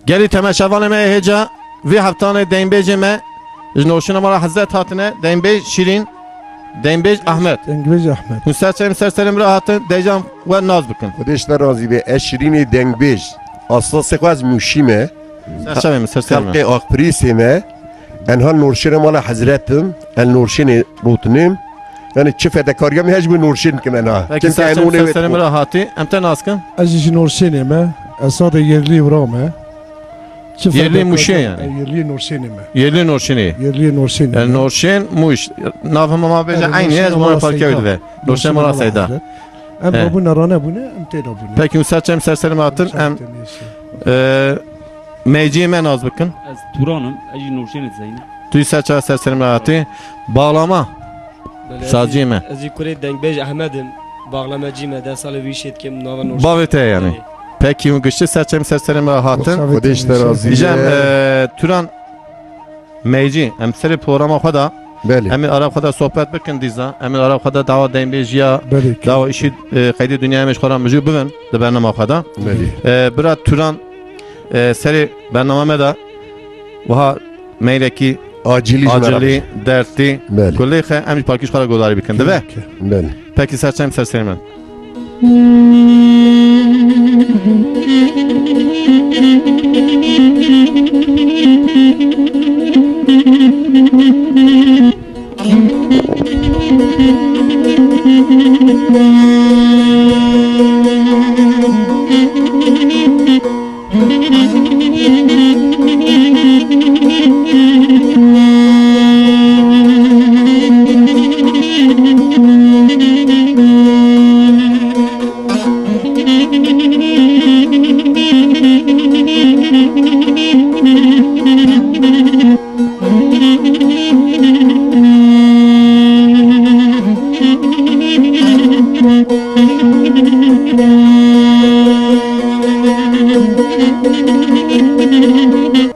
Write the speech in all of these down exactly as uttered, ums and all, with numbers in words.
Gelî temaşevanê me hêca vî heftanê dengbêjê me ji Norşîna Mala Hezret hatine, dengbêj Şîrîn, dengbêj Ahmet. Dengbêj Ahmet. Hûn ser çem ser serê min re hatin, dêjan we nas bikin. Xwedê ji te razî be. Ez Şîrînê dengbêj. Asasê xwe ez Mûşî me. Ser çavê min, ser serê min. Xelkê Aqpirîsê me. Enha Norşîna Mala Hezret im. El Norşînê rotinim. Yani çi fedekariya min hej bi Norşîn kim ena. Peki, çimkî ser çem ser serê min re hatî, em te nas kin. Ez ji Norşînê me. Ez sade yerlî vira me. Çi Yerlî fedekar Mûşê ya? Yani. E, yerlî Norşînê me. Yerlî Norşînê. Yerlî Norşînê Yani me. Norşîn, Mûş. Nav hema ma bêje Yani eynî, Norşîn ez Mala Mala Parkê Seyda. Wê dibe. Norşîn Norşîn Mala Mala Seyda. Hezret. Em He. Rabûne, ranebûne, em tê de bûne. Peki, ser çem ser serê min hatin, em, Ser tê neyse. e, meyciyê me nas bikin. Ez Turan im, ez jî Norşînê dizeynim. Tu ser çem ser serê min hatî. Bağlama. Belê, Sazcî ez jî, me. Ez jî kurê dengbêj Ehmed im. Bağlamecî me, deh salê vî şêt kim nava Norşîn. Bavê te yani. Belê. Peki, hûn giştî ser çem ser serê min hatin. Xwedê ji te razî Îcem, be. e, Turan meycî, em serê programa xwe de, Belê. em ê ara xwe de sohbet bikin dîza. Em ê ara xwe de dawa dengbêjiya, Belê ki. dawa îşî, e, qeydê dinyayê me ji xwe re mijû bibin di bernama xwe de. Belê. E, bira Turan, e, serê bernama me de wiha meyrekî Acilî ji me re acilî, bêje. dertî, Belê. kulê xe em ji parkî ji xwe re guhdarî bikin. Dibe? Belê. Peki, ser çem ser serê min.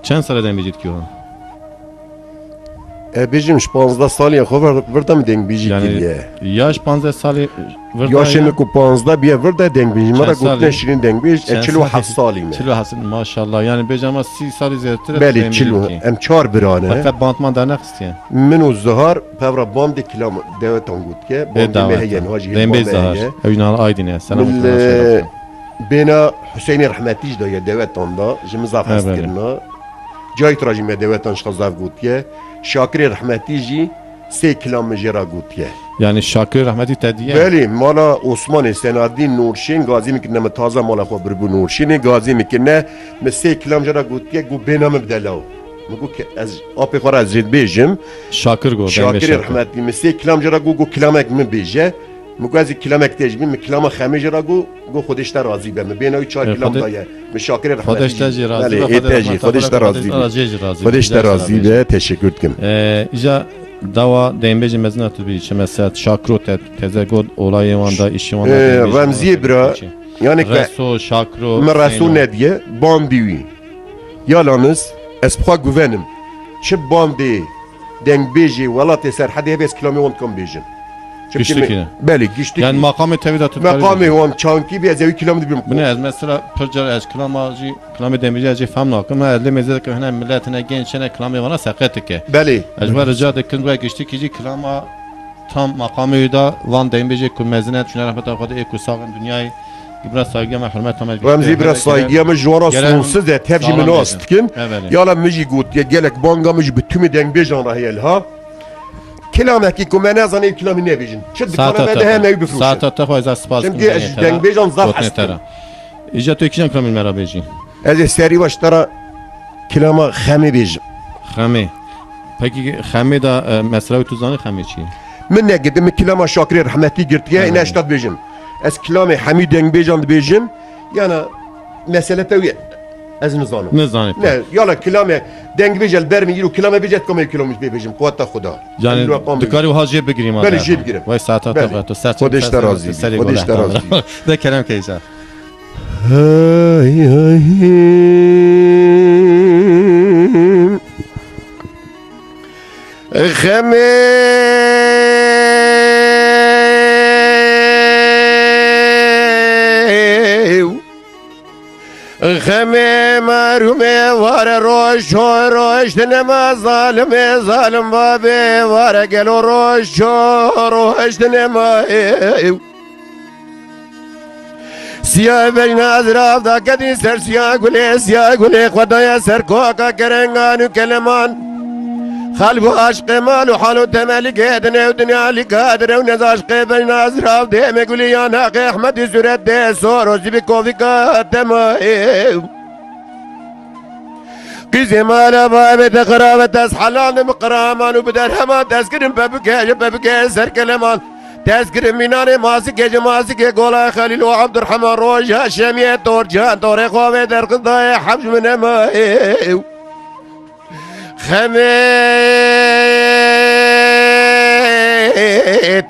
Çend sal e dengbêjî dikî wiha? E, bêjim ji panzdeh salî xwe vir, vir de min dengbêjî Yani, kiriye. Ya ji panzdeh salî vir de Yaşê ya? min ku panzdeh biye vir de dengbêjî. Me re Çend salî? gotine Şîrîn dengbêj, e, Çend çil û heft salî? salî me. Çil û heft, maşallah. Yani bêjama sî salî zêdetir e Belê, dengbêjî çil û, dikî. em çar bira ne. Xwe te bandman dernexistiye? Min û Zihar pevra bandê kilam dewetan gotiye. Ê Bandê me dawet heye, e. niha jî Dengbêj hêdî Zihar. me heye. Ew jî niha Aydîn e. Selam Min, û selam e, şeref. bêna Hüseynê Rehmetî jî daye dewetan da. Ji min zaf He, hez belê. kirina. Cahit ra jî me dewetan ji xwe zaf gotiye. Şakirê Rehmetî jî sê kilam min jê re gotiye. Yani Şakirê Rehmetî te diye? Belê, mala Osmanê Senadîn Nurşên gazî min kirine, min taze mala xwe biribû Nurşênê, gazî min kirine, min sê kilam jê re gotiye, got bêna min bide law. Min got ke ez apê xwe re ez jê dibêjim. Şakir got, Şakirê Rehmetî min sê kilam jê re got, got kilamek min bêje. Min got ez ê kilamek te jî bim, min kilama Xemê jê re got, got Xwedê ji te razî be. Min bêna wî çar Ê, kilam Xwedê, daye. Min Şakirê Xwedê ji te jî razî be, Xwedê, Xwedê ê te jî, rehmeta Xwedê ji te razî be. Xwedê ji te razî be, teşekkür dikim. Ê, îca dawa dengbêjê mezin a tu bî, çi mesela Şakiro te, teze got, olayê wan da, îşê wan da, Ê, dengbêjê Remziyê wan da bira, bî çi? yani ke Reso, Şakiro, min Reso Hüseyin o. nediye, bandî wî. Yalaniz, ez bi xwe guvenim. Çi bandê dengbêjê welatê Serhedê hebe ez kilamê wan dikim bêjim. Çünkü Giştikî me-, ne? Belê, giştikî. Yani maqamê tevî de tu Meqamê wan çankî bê ez ewî kilam dibim. Bine ez mesela pir car ez kilama jî, kilamê dengbêjî ez jî fehm nakim. Ez lê mêze dikim hene millet hene genç hene kilamê wana seqet dike. Belê. Ez we rica dikim we giştikî jî kilama tam maqamê wî da van dengbêjê ku mezin e, çûne rehmeta Xwedê ê ku sax in dinyayê. Biraz saygıya me, hürmet Ahmet. Remzî, biraz saygıya me ji wan re sonsuz e, tev jî min nas dikin. Yala min jî gotiye, gelek banga min jî bi tümê dengbêjan re heye li ha. Kilamekî ku me nezane, ew kilamî nebêjin. Çi dikane me de heme ew bifroşin. Saeta te xwe ez spas Çimkî ez ji dengbêjan zaf hez dikim. Îca tu kîjan kilamî me re bêjî? Ez ê serî baş te re kilama Xemê bêjim. Xemê. Pekî Xemê de, e, mesela tu zanî Xemê çi ye? Min negirtî, min kilama Şakirê Rehmetî girtiye, ine ez te dibêjim. Ez kilamê hemî dengbêjan dibêjim, yana mesele te wî ye. Ez nizanim. Nizanim. Ne, yala kilame dengbêj el ber min îro kilame bêje, dikam ew kilamê pê bêjim. Quweta Xuda. Yani, dikarî wiha jê bigirî ma. Belê, jê bigirî. Vay saeta te xwe tu ser. Xwedê ji te razî bî. Xwedê ji te razî bî. De kerem keysa. Hey, hey, hey. Xemê. Xemê merûmê ware roj ço roj dinema zalimê zalim babê ware gelo roj ço roj dinema ew. Siya bejna zirav da kedî ser siya gulê, siya gulê xwe daye ser koka kerengan û keleman. Xelb û aşqê mal û hal û temelî gê dinê û dinya lîka direw nez aşqê bejna zirav dê me gulî ya naqê Ehmedî sûret dê sor û zîbî kovîka tema ew. Qîzê mala babê te qiravet ez helan bi qiraman û bi derheman destgirin pepike ji pepike ser keleman. Destgirin mînanê masikê ji masikê gola Xelîl û Abdurrahman roja şemiyê torcan torê xwe vê derxistayê hemj min ema ew. Xemê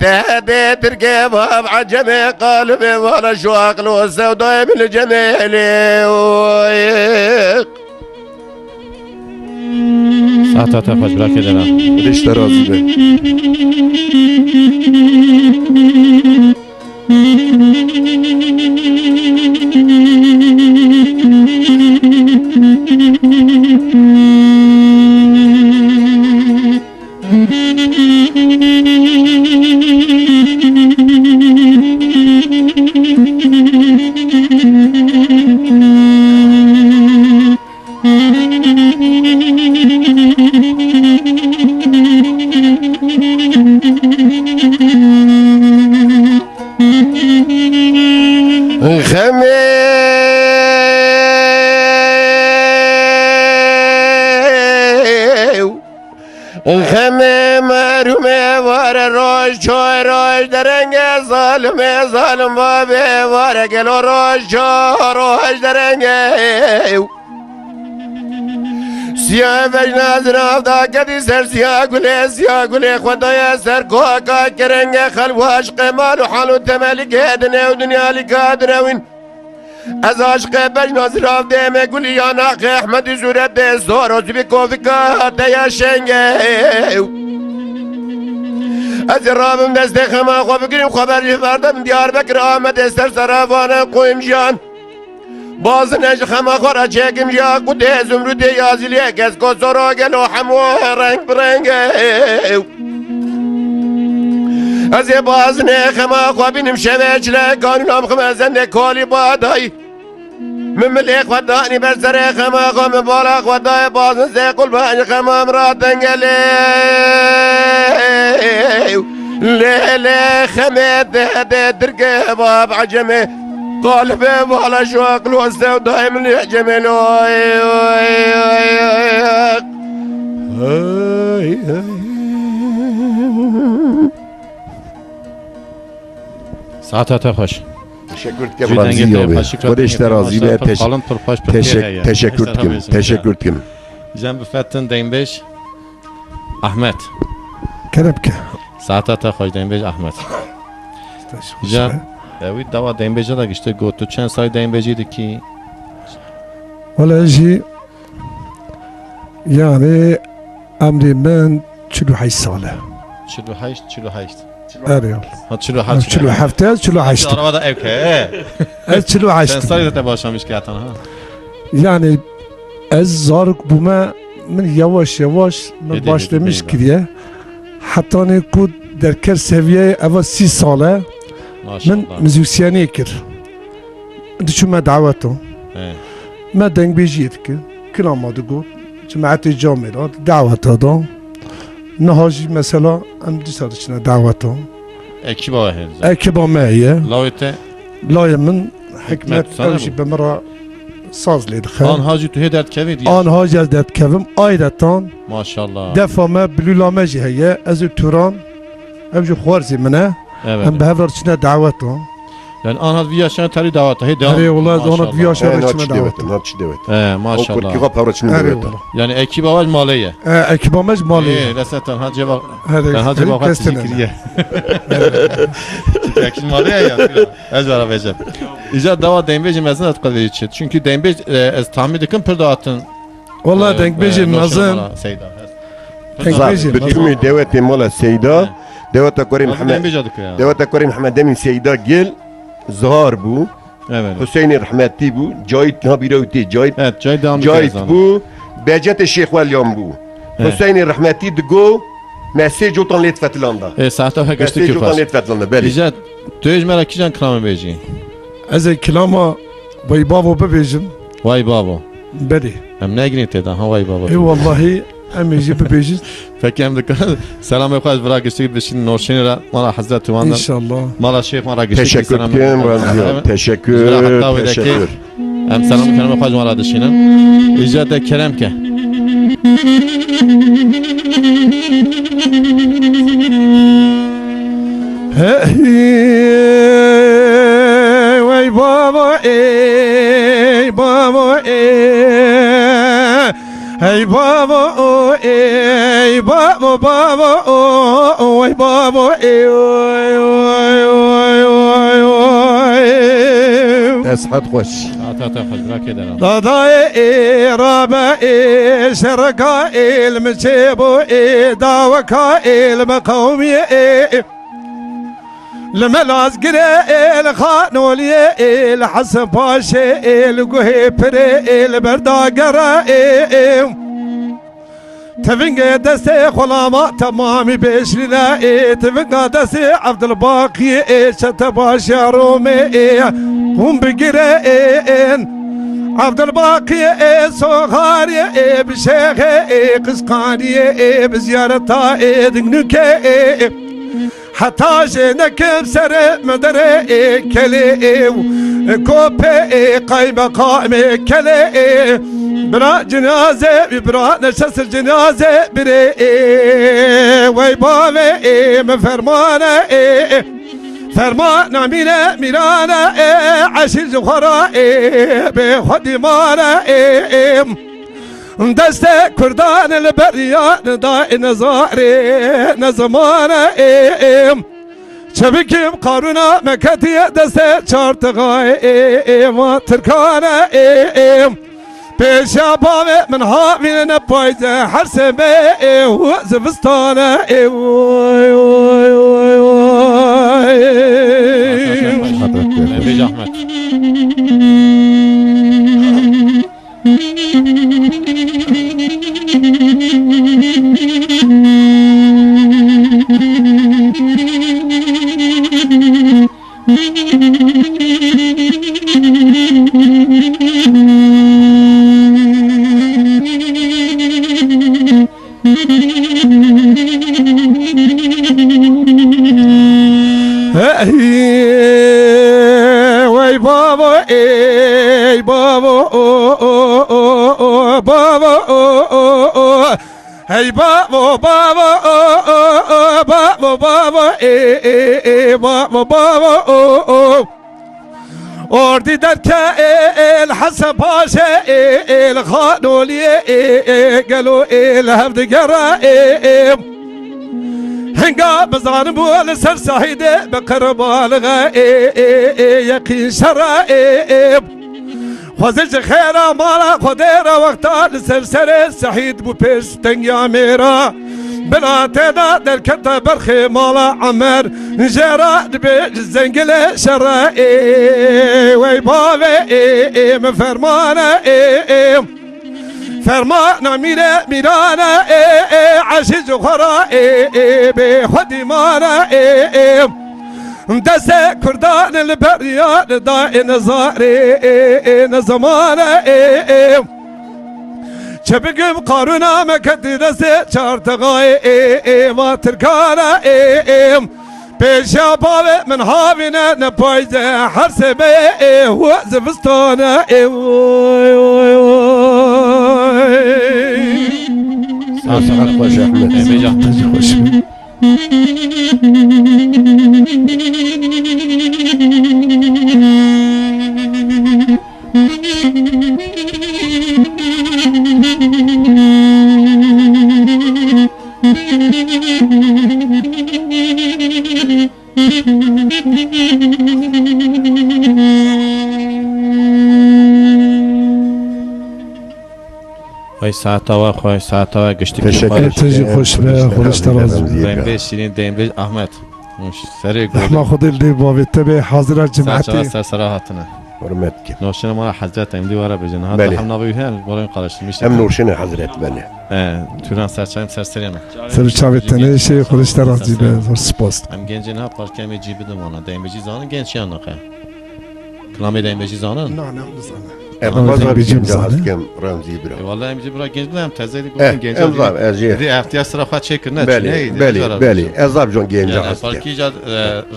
te dê tirkê bab ecemê qalibê vala şu aqil û sewdayê min li cemêlê oy. Saeta te xweş, birakê dera. Xwedê ji te razî be. Xemê Xemê merûmê ware roj ço roj derenge zalimê zalim babê ware gelo roj ço roj derenge ew. Siya vejna zirav da kedî ser siya gulê, siya gulê xwe daye ser koka kerenge xelb û aşqê mal û hal û temelî gê dinê û dinya lîka direwîn. Ez aşqê bejna zirav dê me gulî ya naqê Ehmedî sûret dê sor û zibî kovika te ya şenge ew. Ez ê rabim destê xema xwe bigirim xwe ber ji ferda min Diyarbekir Amedê ser sera vane qoyim jiyan. Bazine ji xema xwe re çêkim ji yaqûtê zumrûtê yazîliyê kesko sora gelo hemû reng bi reng ew. Ez ê bazinê xema xwe bînim şevê çile kanûna bixime zendê kolî badayî. Min milê xwe danî ber serê xema xwe min bala xwe dayê bazin zê qulban ji xema min ra tengelê. Lê lê xemê te de dirke bab ecemê. Qalibê bala şu aqil û sewdayê min ecemê lo. Ay, ay, ay, ay. Saeta te xweş. Teşekkür dikim. Jî Remzî dengê te abi. Xweşik Xwedê ji te razî be. Teş-, teşekkür dikim. Teşekkür dikim. Jen bifetin dengbêj Ahmet. Kerem ke. Saeta te xweş dengbêj Ahmet. Teşekkür. Jen, e, wî dawa dengbêja da gişte got, tu çend say dengbêjî dikî? Wala jî, yani, emrê min çil û heşt sal e. Çil û heşt, çil û heşt. Erê. Ha, çil û heft. Ha, çil û heft, çil û heşt. Araba da ev ke, e. Ez çil û heşt. Sen sayı zaten başlamış ki atan, ha. Yani, ez zarok bûme, min yavaş yavaş min başlamış kiriye. Hetanê ku derker seviyeyê eva sî sal e, min muzîsyenê kir. Diçûme daweto. He. Me dengbêjiyê dikir. Kilama digot. Cemaetê camê de daweta da. Niha jî mesela em dîsa diçine daweta. Ekîba we hêz e. Ekîba me ye. Lawê te? Lawê min Hikmet, Hikmet, sana ew jî bi min re saz lê dixe. Anha jî tu hê derdkevî diye. Anha jî ez derdkevim. Ayretan Maşallah. Defa me, bilûla me jî heye. Ez û Turan, ev jî xwarzê min e. Evet. Em bi hev re diçine daweta. Yani anha vî yaşa terî daweta. Hê devam. Erê, wala ez anha vî yaşa re diçime daweta. He, maşallah. O kurkî xwe pevre çine daweta. Erê, wala. Yani ekîba we ji malê ye. E, ekîba me ji malê ye. Ê, lese tenha ceva, tenha ceva xwe tijî kiriye. Çünkü ekî malê ye ya. Ez vara vecem. Îca dawa dengbêjê mezin ez qedê çi. Çünkü dengbêj, e, ez tahmin dikim pir datin. Wala, e, dengbêjê, e, mezin. Seyda. Dengbêjê mezin. Bi tümü dewetê mala Seyda, he, deweta Kurê Mihemed, deweta Kurê Mihemed Emîn Seyda Gil, zihar bû. Evet. Hüseyinê rehmetî bû. Cahit, ha bîra wî tê, Cahit. Evet, Cahit devam Cahit bû. Behçetê Şêx Welyan bû. Evet. Hüseyinê rehmetî digo, me sê cotan lê difetilanda. Ê, saeta we Me giştî sê ki cotan xweş. Lê difetilanda, belê. Îca, tu yê ji me re kîjan kilamê bêjî? Ez ê kilama Wey Bavo bibêjim. Way bavo. Belê. Em negirîn tê de, ha, way bavo. Ê, wallahî, em ê jî bibêjin. Peki, em dikarin selamê xwe ji vira giştî bişînin Norşînê re, mala Hezretî wan de. Înşallah. Mala Şêx wan re giştî Teşekkür selam dikim, bikinin. Razî ol. Evet. Teşekkür, Ji vira heta wê de ki teşekkür. Em selam û keremê xwe ji wan re dişînin. Îca de kerem ke. Hey, wey babo, ey babo, ey. Hey babo, ey babo, babo, wey babo, ey, oy, oy, oy, oy, oy. Dest xweş. Ata, ata, xweş, bira kê dera. Dadayê ê, rabe ê, şereka ê, li min çêbû ê, daweka ê, li min qewmiyê ê. Li Melazgirê ê, li Xanoliyê ê, li Hesin Paşê ê, li Guhê Pirê ê, li Berdagere ê, ê. Tivingê destê xulama temamî bêşrîne ê, tivinga destê Evdilbaqiyê ê, çete başa Romê ê, hûn bigire ê, ên. Evdilbaqiyê ê, Soxariyê ê, bi şêxê ê, Qisqaniyê ê, bi ziyareta ê, Dingnûkê ê. Heta jê nekim serê min derê ê kelê ê û kopê ê qaymeqamê kelê ê. Bira cinazê wî bira neşe ser cinazê birê ê. Wey bavê ê min fermane ê. Fermana mîne mîrane ê. Eşîr ji xwe ra ê. Bê xwedî mane ê. Destê kurdan li beriyan da, ne zarê, ne zimane ê. Çevikim qarûna me ketiye destê çartixayê ê, ê, va tirkane ê. Pêşa bavê min havîne ne payze her semê ê, û zivistane ê. Oy, oy, oy, oy. Bêje Ahmet. Hey, wey babo, ey babo, o, o, o, o, babo, o, o, o. Hey babo, babo, o, o, o, babo, babo, e, e, e, babo, babo, o, o. Ordî derke ê, ê, li Hesen Paşê ê, ê, li Xanoliyê ê, ê, gelo ê, li hev digere ê, ê. Hinga bizanim bû li ser Sehîdê bi qirbalixê ê, ê, ê, yeqîn şere ê, ê. Xwezir ji xêra mala Xwedê re wexta li ser serê Sehîd bû pêş tengiya mêra. Bila têda derkete berxê mala Emer. Jê re dibê ji zengilê şere ê, wey bavê ê, ê, min fermane ê, ê. Fermana mîrê mîrane ê, ê, eşî ji xwe re ê, ê, bê xwedî mane ê, ê. Destê kurdan li beriyan da, ê, ne zarê ê, ê, ne zimane ê, ê. Çepik im qarûna me ketî destê çartixayê ê, ê, va tirkane ê, ê. Pêşa bavê min havîne ne payze her semê ê, û zivistane ê, oy, oy, oy. Saet xweş Ehmed. Emre can. Xweş. Ay saeta we xweş, saeta we giştî. Teşekkür ederim. Te jî xweş be, xweş te razî. Demlê Şîrîn, Demlê Ahmet. Serê Rehma Xwedê li dê bavê te be, hazira cemaetê. Ser sera hatine. Hürmet kim? Noşene mala Hezret em dî were bêjin. Hatta Belê. Hem navê wî heye, em were karıştırmış. Em noşene Hezret bene. He, Turan serçayım serseriyana. Ser çavê tenê şey, Xwedê ji te razî be, zor spas. Em gencên ha parkemê cî bidin wana. Dembêjî zanin genç yan naqe. Kilamê dembêjî zanin? Na, ne, em zanin. Em Tamam, baş dembêjî abi zanin. Heskem Remzî bira. E, vallahi em cî bira genç bidin, em tezeydi Eh, gotin genç em abi. Zav, ez jê. Di ihtiyaç sıra xwe çekir, ne, Belê, çi neydi, belê, cara belê. Bêjin. Ez zav con genca Yani heskem. Parkî ca, e,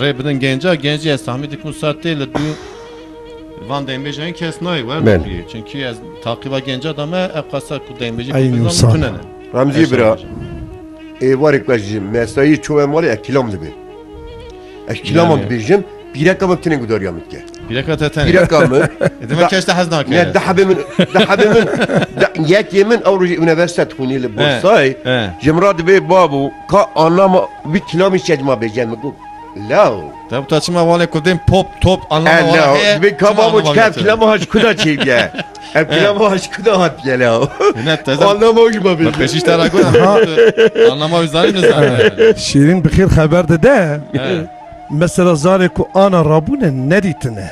rê bidin genca, genci ez tahmin dikim saat değil, du Van dembêjên kes nayê, wer Belê. Nabiyê. Çünkü ez taqiba genca da me, ev qasa ku dembêjî Aynı kurdizan usan. Tunene. Ramzî Eşya bira, bêjim. Êvarê ku ez ji mesayî çûme malê, ez kilam dibêm. Ez kilaman Yani. Dibêjim, pîreka min tinê gudariya min dike. Pîreka te tenê. Pîreka min. E, demek Da-, ki işte hez nake. Ne, dehebê min, dehebê min, de-, yekê min ew rojî unîversîte dixwînî li He, Bursayê. He. Ji min re dibê, "Babo, ka anlama vî kilamî çi ez ma bêje?" Min got, Law. Te bi ta çima walê ku dên pop, top, anlama E, wala law. Heye, Dibê ka çima babo anlama çika ev getir? Kilama ha ji kuda çêbiye. Ev E. Kilama ha ji kuda hatiye law. Ne tezem. Anlama wî ma Bak bêje. Peşiş te ra gona. Anlama wî zanî ne zanî. Şîrîn bi xêr xeber dide. He. Mesela zarê ku ana rabûne nedîtine.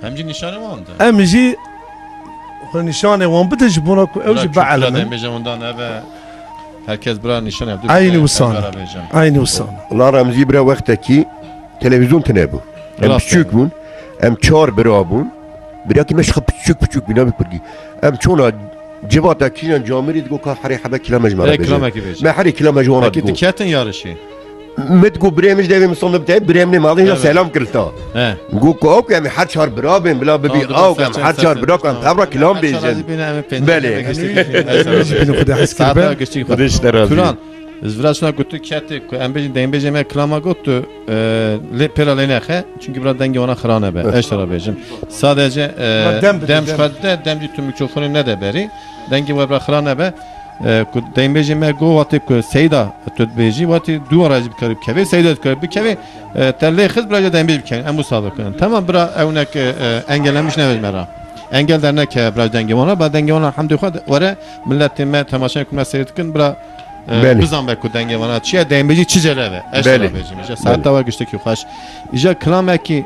Hem jî nîşanê wan de. Em jî xwe nîşanê wan bidin ji bona ku ew jî bielin. Dembêje wan dan eve. Herkes bira nîşan yaptı. Aynı usan. Aynı usan. La Remzî bira wextekî televîzyon tune bû. Em Rast piçûk yani. Bûn. Em çar bira bûn. Birakî me şixa piçûk piçûk bîna bi kurgî. Em çona civata kîjan camêrî digo ka herê hebe kilamej me E, re bêje. Kilamekî bêje. Me herê kilamej wana Peki digo. Diketin yarışê? Min digo birê min ji devê min sonde biteye, birê min ê malê ya Evet. Selam kirta. He. Got ku, "Awk, em ê her çar bira bên, bila bibî Tamam, dur, awk, em sen, her sen, çar sen. Bira ku em Tamam. Tevra kilam Her çar bêjin." Razî bîne, em ê pêncî Belê. Em ê pêncî Jî bîne xwe de hes Saeta kiribe. Giştî xwe. Xwedê ji te razî. Turan, ez vira şuna gotu kete ku em bêjin, deyim bêjê me kilama got tu, e, lê pêra lê nexe, çünkü bira dengê wana xirane be. Evet. Eş tera bêjim. Sadece, e, Ma dem bide, dem dem. Xwe de, dem jî tu mikrofonê nede berî. Dengê we bira xirane be. E, ku deyim bêjê me got, watê ku Seyda tu dibêjî, watê dû ara jî bikarî bikevê, Seyda dikarî bikevê, e, te lê xist bira jî dembêj bikevin. Em wisa bikin. Tamam bira, ew nek, e, e, engellemiş nebêj me ra. Engel derneke bira dengê wana, ba dengê wana hemdê xwe de were milletê me temaşe ku me seyr dikin, bira, e, Belê. Bizan be ku dengê wana çi ye, dembêjî çi cele be. Eş Belê. Bira bêjim. Îja Belê. Saeta wa giştekî xweş. Îja kilamekî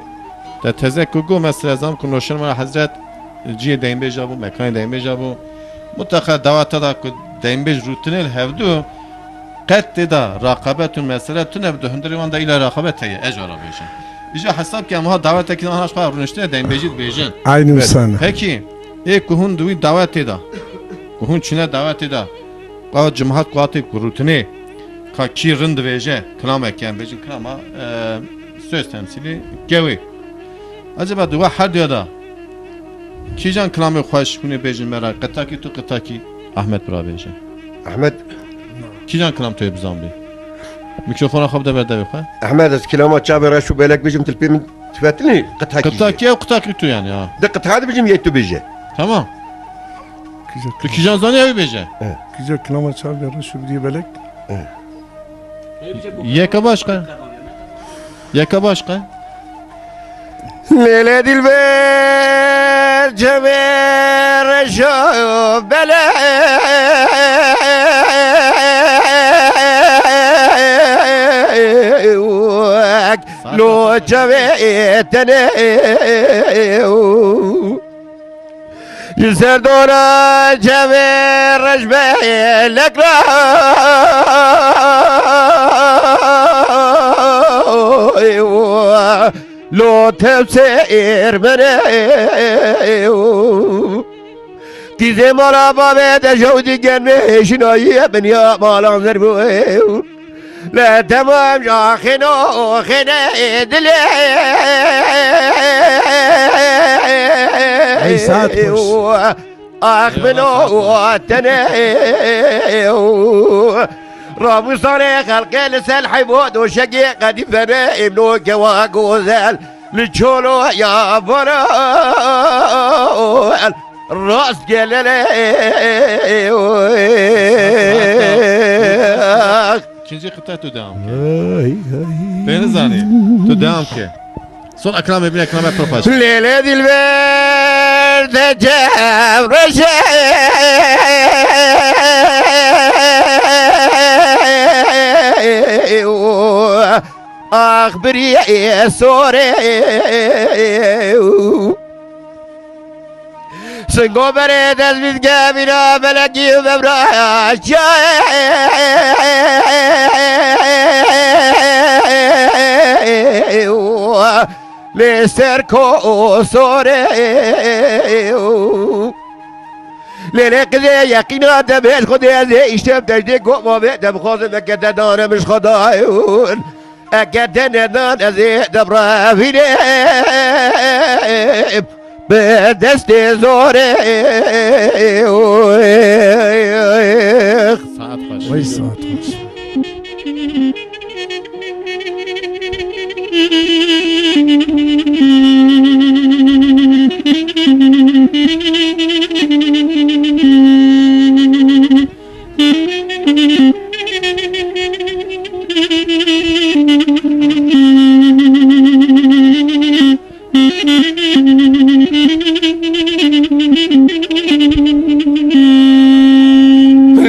te teze ku go mesela zam ku noşen wana hezret ciyê deymbêja bû, mekanê deymbêja bû. Mutlaka daweta da ku deymbêj rûtinê li hevdu qet tê da raqabet û mesele tune bi hundirê wan de îla raqabet heye, ez wara bêjim. Îja hesab ke em ha dawetekî de ana xwe rûniştine deymbêjî dibêjin. Aynı Evet. Usan. Pekî, ê ku hûn di wî dawetê de, ku hûn çine dawetê de, ka cimahat ku hatê ku rûtinê, ka kî rind dibêje, kilamek em bêjin kilama, e, söz temsîlî gewê. Acaba di we her duya de kîjan kilamê xweş hûn ê bêjin me re? Qitakî tu, qitakî Ahmet bira bêje. Ahmet. Kîjan kilam tu yê bizan bî? Mikrofona xwe bide ber devê xwe. Ahmet, ez kilama çavê reş û belek bêjim, tu li pê min tufetilî qitakî Qitakî jî. Ew qitakî tu yani ha. De qitha dibêjim yê tu bêje. Tamam. Kîjan Tu kîjan zanî ew ê bêje. Kîjan kilama çavê reş û bidî belek. Yeka başka. Yeka başka. Lêlê dilber çavê reşo belek lo çavê tenê. Ji ser dora çavê reş belek ra lo tevsêr bere. Dîzê mala bavê de jew digen me şinayî bin ya malan zer bû. Lê temam ja xêno xêne dilê. Ey saet xweş. Ax min o tenê. Ramusanê xelqê li ser heybo doşegê qedî vere, îmno kewa gozel li çolo ya vara. Rast gelele. İkinci kıta tu devam ke. Ay, ay. Beni zanî. Tu devam ke. Son ekran ve bir ekran ve profil. Lêlê dilber de cem reşe. Ax biriye sore. Goberê dest bî dike bîna belekî û bebraya çayê. Lê ser ko sorê. Lê lê qizê yeqîna te bêl Xwedê ez ê îştem tecdê goma bê te bixwazim eke te dane min ji Xwedayê. Eke te nedan ez ê debrevînim bi destê zorê. Saet xweş. Vay saet xweş.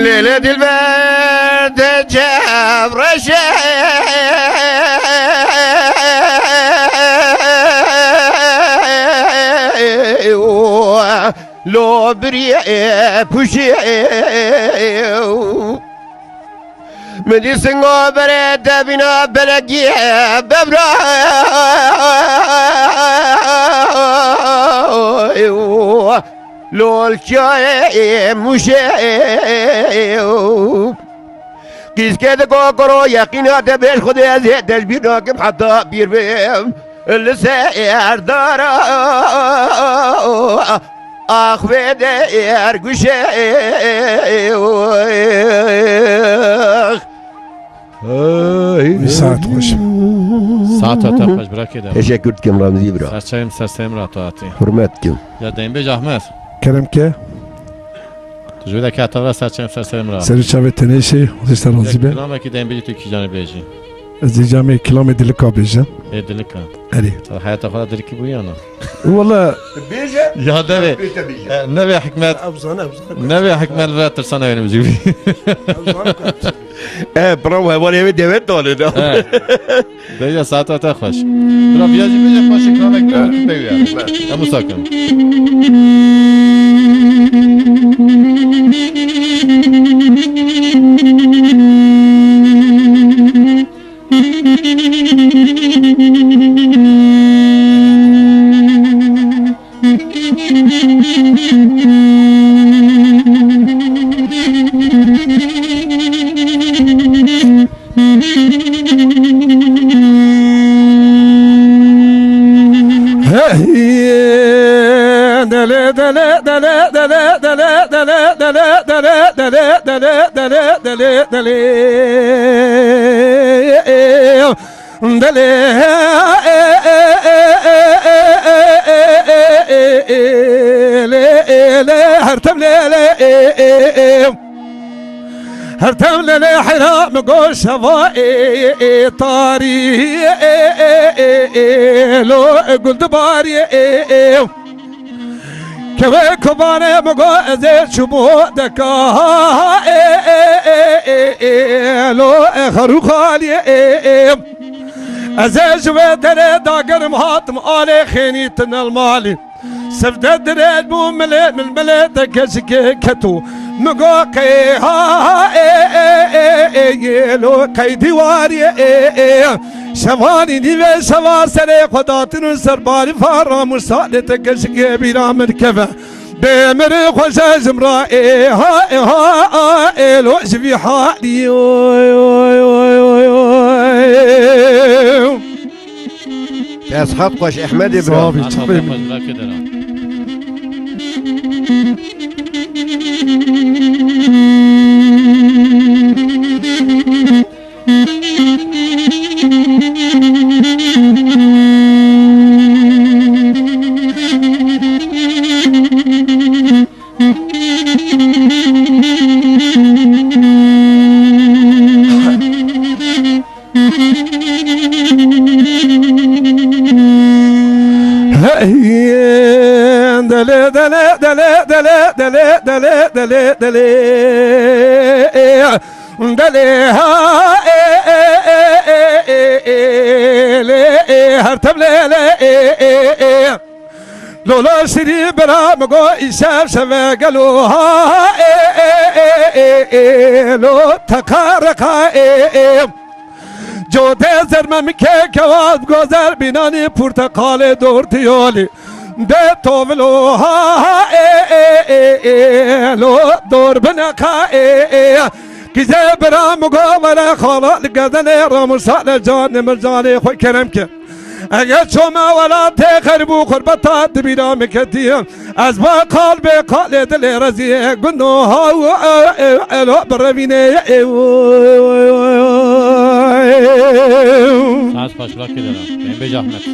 Lêlê dilber de çevreşe. Lo birî pûşî. Min dî singo berê te bîna belekî bebra. Lolçayê Mûşê. Qîzke di kokoro yeqîna te bêj Xwedê ez ê tecbîr nakim heta pîr bim. Li ser dara axvê de erguşe. Saet xweş. Saeta te xweş, bira kê de. Teşekkür dikim Remzî bira. Serçeyim, serçeyim rahat hatî. Hürmet dikim. Ya deynbêj Ahmet. Kerem ke. Tu ji wê de kete ve serçeyim, serçeyim rahat. Serê çavê tenê şey, Xwedê ser razî be. Kilamekî deynbêjî tu kîjanê bêjî. Ez dî camê kilamê dilika bêjim. Ê dilika. Erê. Te heyata xwe de dilikî bû ya na? Wala. Bêje. Ya devê. Bê te bêje. E, nevê hikmet. Ev zane, ev zane. Nevê hikmet ve tirsana wênim jî. Ev zane. E, bravo, hevalê wê dewet dane da. E. Deya saeta te xweş. Bira viya jî bêje xweş, kilamek tu pey ya. Em wisa kin. Delê, delê, delê, delê, delê, delê, delê, delê, delê, delê, delê, delê, delê, delê. Delê, lê, lê, her tem lê, lê, her tem lê, lê, heyra min got şeva, ê, ê, tarî, ê, ê, ê, ê, lo, gul dibarî, ê, ê. Keve kobane migo ez ê çûmo deka, ê, ê, ê, ê, ê, lo, ê, xerû xalî, ê, ê. Ez ê ji wê derê dagerim hatim alê xênî tinel malî. Sevde dirêj bû milê min milê de keçikê keto. Migo qey ha, ê, ê, ê, ê, ê, lo, qey dîwarî, ê, ê. Şevanî nîvê şeva serê xwe datin û ser barî faram û salê te keşikê bîra min keve. Bê min xweşe jim ra ê ha, ê ha, a, ê lo ji vî halî. Oy, oy, oy, oy, oy. Te sihet xweş Ehmedê bira. Sağ ol, çok memnun. Hey, dele, dele, dele. Delê ha, ê, ê, ê, lê, ê, her tem lê, lê, ê, ê, ê. Lola şirî bira min got, îşev şeve gelo ha, ê, ê, ê, ê, ê, lo teqereqa, ê, ê. Cotê zerme min kê kewaz gozer bînanî purteqalê dor tiyolî. De tovilo ha, ê, ê, ê, ê, lo dor bineqa, ê, ê. Kîze bira min got, were xala li gezenê Ramûsa le canê min canê xwe kerem ke. Eger çome welatê xerîb û xurbeta di bîra min ketiye, ez ba qal bê qalê dilê reziyê gunoha û e, e, elo birevînê. Saet paşlak kidana. Bênbêj Ahmet.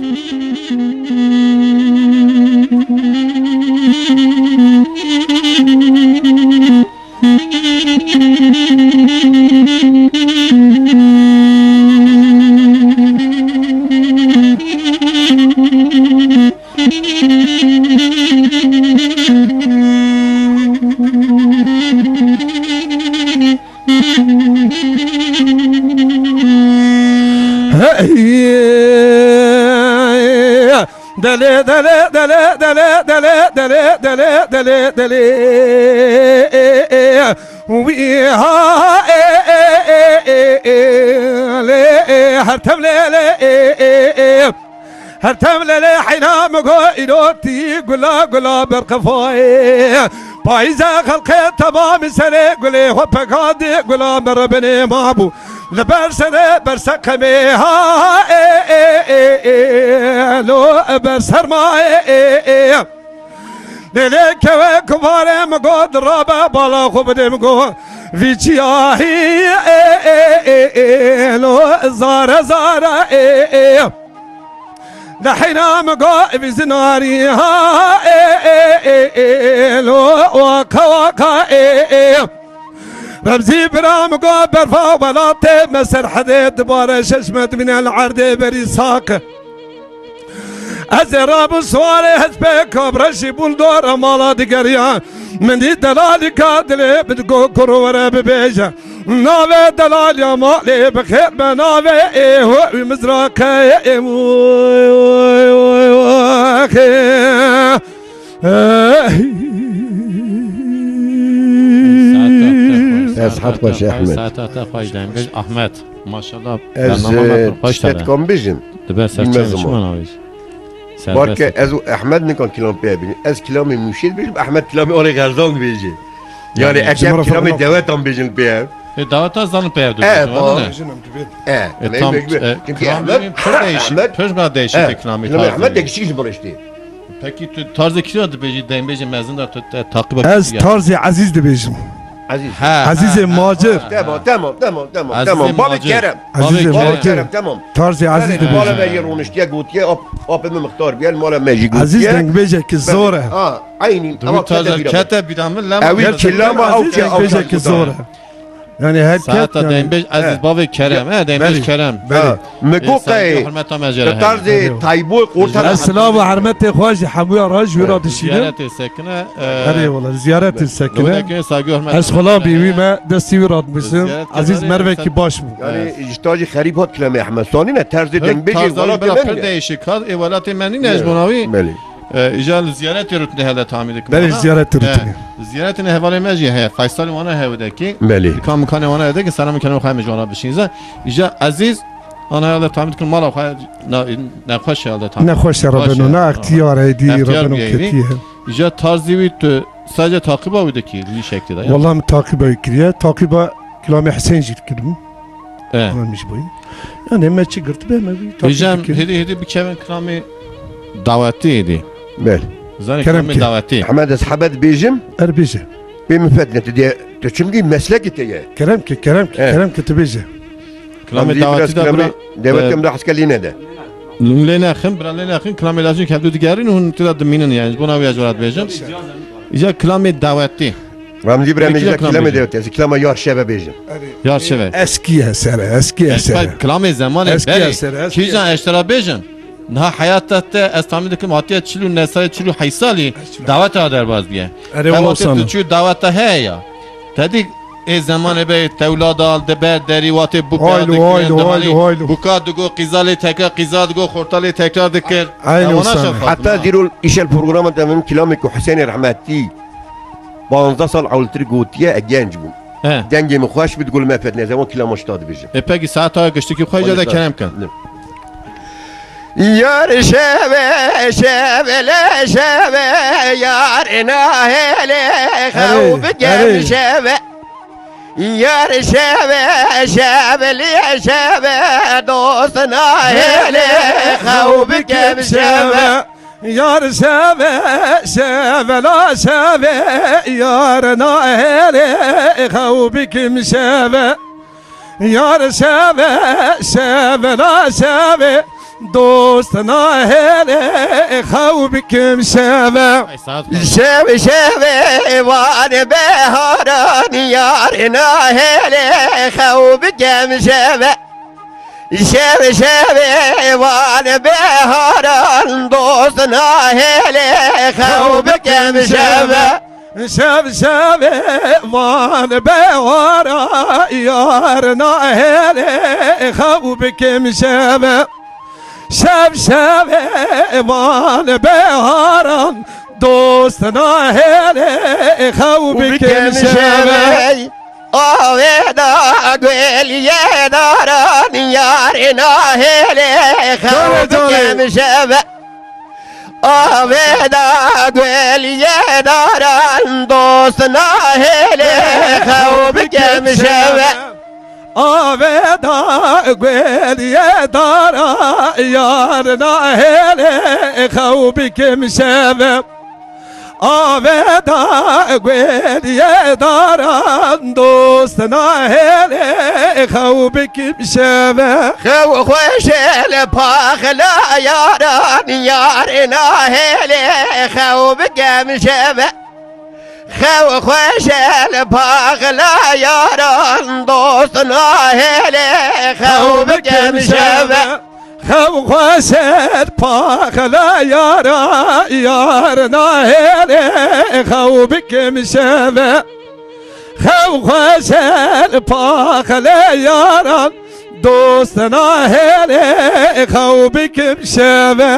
Hey! Delê, delê, delê, delê, delê, delê, delê, delê, delê, delê. Wî ha, e, e, e, e, e, lê, e, her tem lê, lê, e, e, e. Her tem lê, lê, heyna min got, îro tî gula, gula berqefayê. Payîze xelqê temamî serê gulê xwe pekadî, gula min rebinê mabû. Li ber serê berse qemê ha, ê, ê, ê, ê, lo ber sermayê, ê, ê. Lê lê keve kuvarê min got, rabe bala xwe bidê min got, vî çiyahî, ê, ê, ê, ê, lo zare, zare, ê, ê. Li heyna min got, vî zinarî ha, ê, ê, ê, ê, lo waka, waka, ê, ê. Remzî bira min got, berfa welatê me serhedê dibare şeş me dibîne li erdê berî saq. Ez ê rabim siwarê hespê kabreşî bûn dora mala digeriya. Min dî delalîka dilê min got, kuro were bibêje. Navê delaliya malê bi xêr be navê ê ho wî mizraqe ê. Saeta te xweş, saeta te xweş, Ehmed. Saeta te xweş, dengê Ahmet. Maşallah. Ez, bername e, pir xweş tiştek dere. Kam bijim. Dibe ser çem çima navêj. Serbest. Barke ez û Ehmed nikan kilam pê bînin. Ez kilamê Mûşê dibêjim, Ehmed kilamê Alê Xerzan dibêje. Yani, yani, ek kilamê dewetan bêjin pê ev. E, daweta zanin pê ev dibêjin, e, valla ne? E, e, tamam, e, çünkü kilamê Ehmed, pir değişik, Ehmed, pir değişik, e, kilamê Ehmed değişik ji biriştê. Peki tu tarzê kî dibêjî, dembêjê mezin de tu te, taqîba kî? Ez tarzê Ezîz dibêjim. Aziz. Ha, Azîzê ha, ha, Macir. Ha, ha. Tamam, tamam, tamam, tamam, Azîzê tamam. Bavê Macir. Kerem. Azîzê Bavê Macir. Kerem, tamam. Tarzê Azîz dibêjim. Mala me jî rûniştiye gotiye, ap, apê min mixtar bûye, mala me jî gotiye. Azîz dengbêjekî zor e. Ha, eynî. Ama tarzê kete bîra min lem. Ew kilama ew ke dengbêjekî zor e. Yani her ket, saeta yani, dengbêj Ezîz bavê Kerem, he, dengbêj Kerem. Belê. Min got qey hurmeta me jê re heye. Tarzê Taybo orta. Ez silav û hurmetê xwe ji hemûya re ji wî re dişînim. Ziyaretê sekine, e, erê wala, ziyaretê sekine. Ez xwe la bî wî me destî wî re dibîsim. Ezîz mervekî baş bû. Yani ji tajî xerîb hat kilamê Ehmed Sanî ne, tarzê dengbêjê welatê me nîne. Pir değişik hat, ê welatê me nîne ji bona wî. Belê. E, îcar li ziyaretê rûtinê hevde tamî dikim. Belê, ziyaretê rûtinê. Ziyaretê hevalê me jî heye. Feysalî wana hevdekî. Belê. Dikan mikanê wana hevdekî, selamê kelamê xwe me ji wana bişînize. Îcar Ezîz, ana hevde tamî dikim, mala xwe ne, nexweş hevde tamî. Nexweş e, Rabbeno, ne extiyar e, dî Rabbeno ketiye. Îcar tarzî wî tu sadece taqiba wî dikî, li şeklî de, ya? Wala min taqiba wî kiriye. Taqiba kilamê Husên jî dikirim. E. Anlamış boyu. Yani me çi girtibe me bir takip. Hocam, hedi hedi bir kevin kilamê dawetî hedi. Bel. Zanî kilamê dawetî. Ehmed ez hebet bêjim. Er bêje. Bê min fetne tu diye, tu çimkî meslekî te ye. Kerem ki, kerem ki, kerem ki tu bêje. Kilamê dawetî de bira, dewet em de heskelî ne de. Lê nexin, bira lê nexin, kilamê lazim ki hevdu digerin hûn tira dimînin yani. Bona wî ez welat bêjim. Îca kilamê dawetî. Ramzî bira me jî kilamê dewetî. Ez kilama yar şeve bêjim. Yar şeve. Eskî esere, eskî esere. Kilamê zemanê, eskî esere. Kîjan eştera bêjin. Niha heyata te ez tahmin dikim hatiye çil û neh salî, çil û heyş salî daweta derbaz biye. Erê wala sana. Tu çû daweta heye ya. Te dî Ê zemanê be tewla dal dibe derî watê buka Haylo, dikirin, haylo, dihanî haylo, haylo. Buka digo qîza lê tekrar, qîza digo xorta lê tekrar dikir. Aynen Ewana Hüseyin. Şefat. Hatta zîrol îşel programa de min kilamê ku Hüseyinê rehmetî panzdeh sal ewltir gotiye, e, genc bû. He. Dengê min xweş bû, digol me fetne, zewan kilama şita dibêje. E, pekî saeta giştikî xwe Xwedê de sağ kerem kin. Ne. Yar şeve, şeve le şeve, yar nahêle xew Erê, bikem erê. Şeve. Yar şeve, şeve le şeve, dost nahêle xew bikem şeve. Yar şeve, şeve la şeve, yar nahêle xew bikim şeve. Yar şeve, şeve la şeve, dost nahêle xew bikim şeve. Ay, saat kaç? Şeve, şeve, van beharan, yar nahêle xew bikim şeve. Şeve, şeve, van beharan, dost nahêle xew bikim şeve. Şev şevê van behara, yar nahêlê xew bikim şeve. Şev şevê van beharan, dost nahêlê xew bikim şeve. Avê da guliyê daran, yar nahêlê xew bikim şeve. Avê da guliyê daran, dost nahêlê xew bikim şeve. Avê da guliyê daran, yar nahêlê xew bikim şeve. Avê da guliyê daran, dost nahêlê xew bikim şeve. Xew xweş e li paxla yaran, yar nahêlê xew bikim şeve. Xew xweş e li paxla yaran, dost nahêlê xew bikim şeve. Xew xweş e li paxla yara, yar nahêlê xew bikim şeve. Xew xweş e li paxlê yaran, dost nahêlê xew bikim şeve.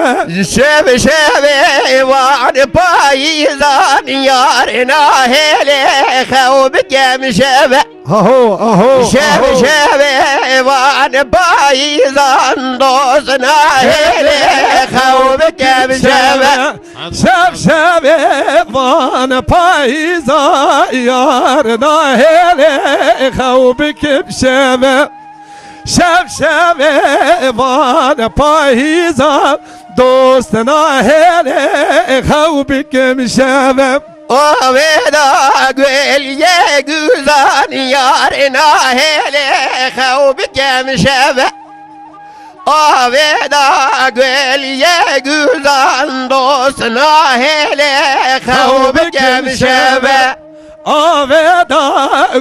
Şeve şeve van payîzan, yar nahêlê xew bikim şeve. Aho, aho, şeve aho. Şeve van payîzan, dost nahêlê xew bikim şeve. Şev şevê van payîza, yar nahêlê xew bikim şeve. Şev şevê van payîza, dost nahêlê xew bikim şeve. Avê da guliyê guzan, yar nahêlê xew bikim şeve. Avê da guliyê guzan, dost nahêlê xew bikim şeve. Avê da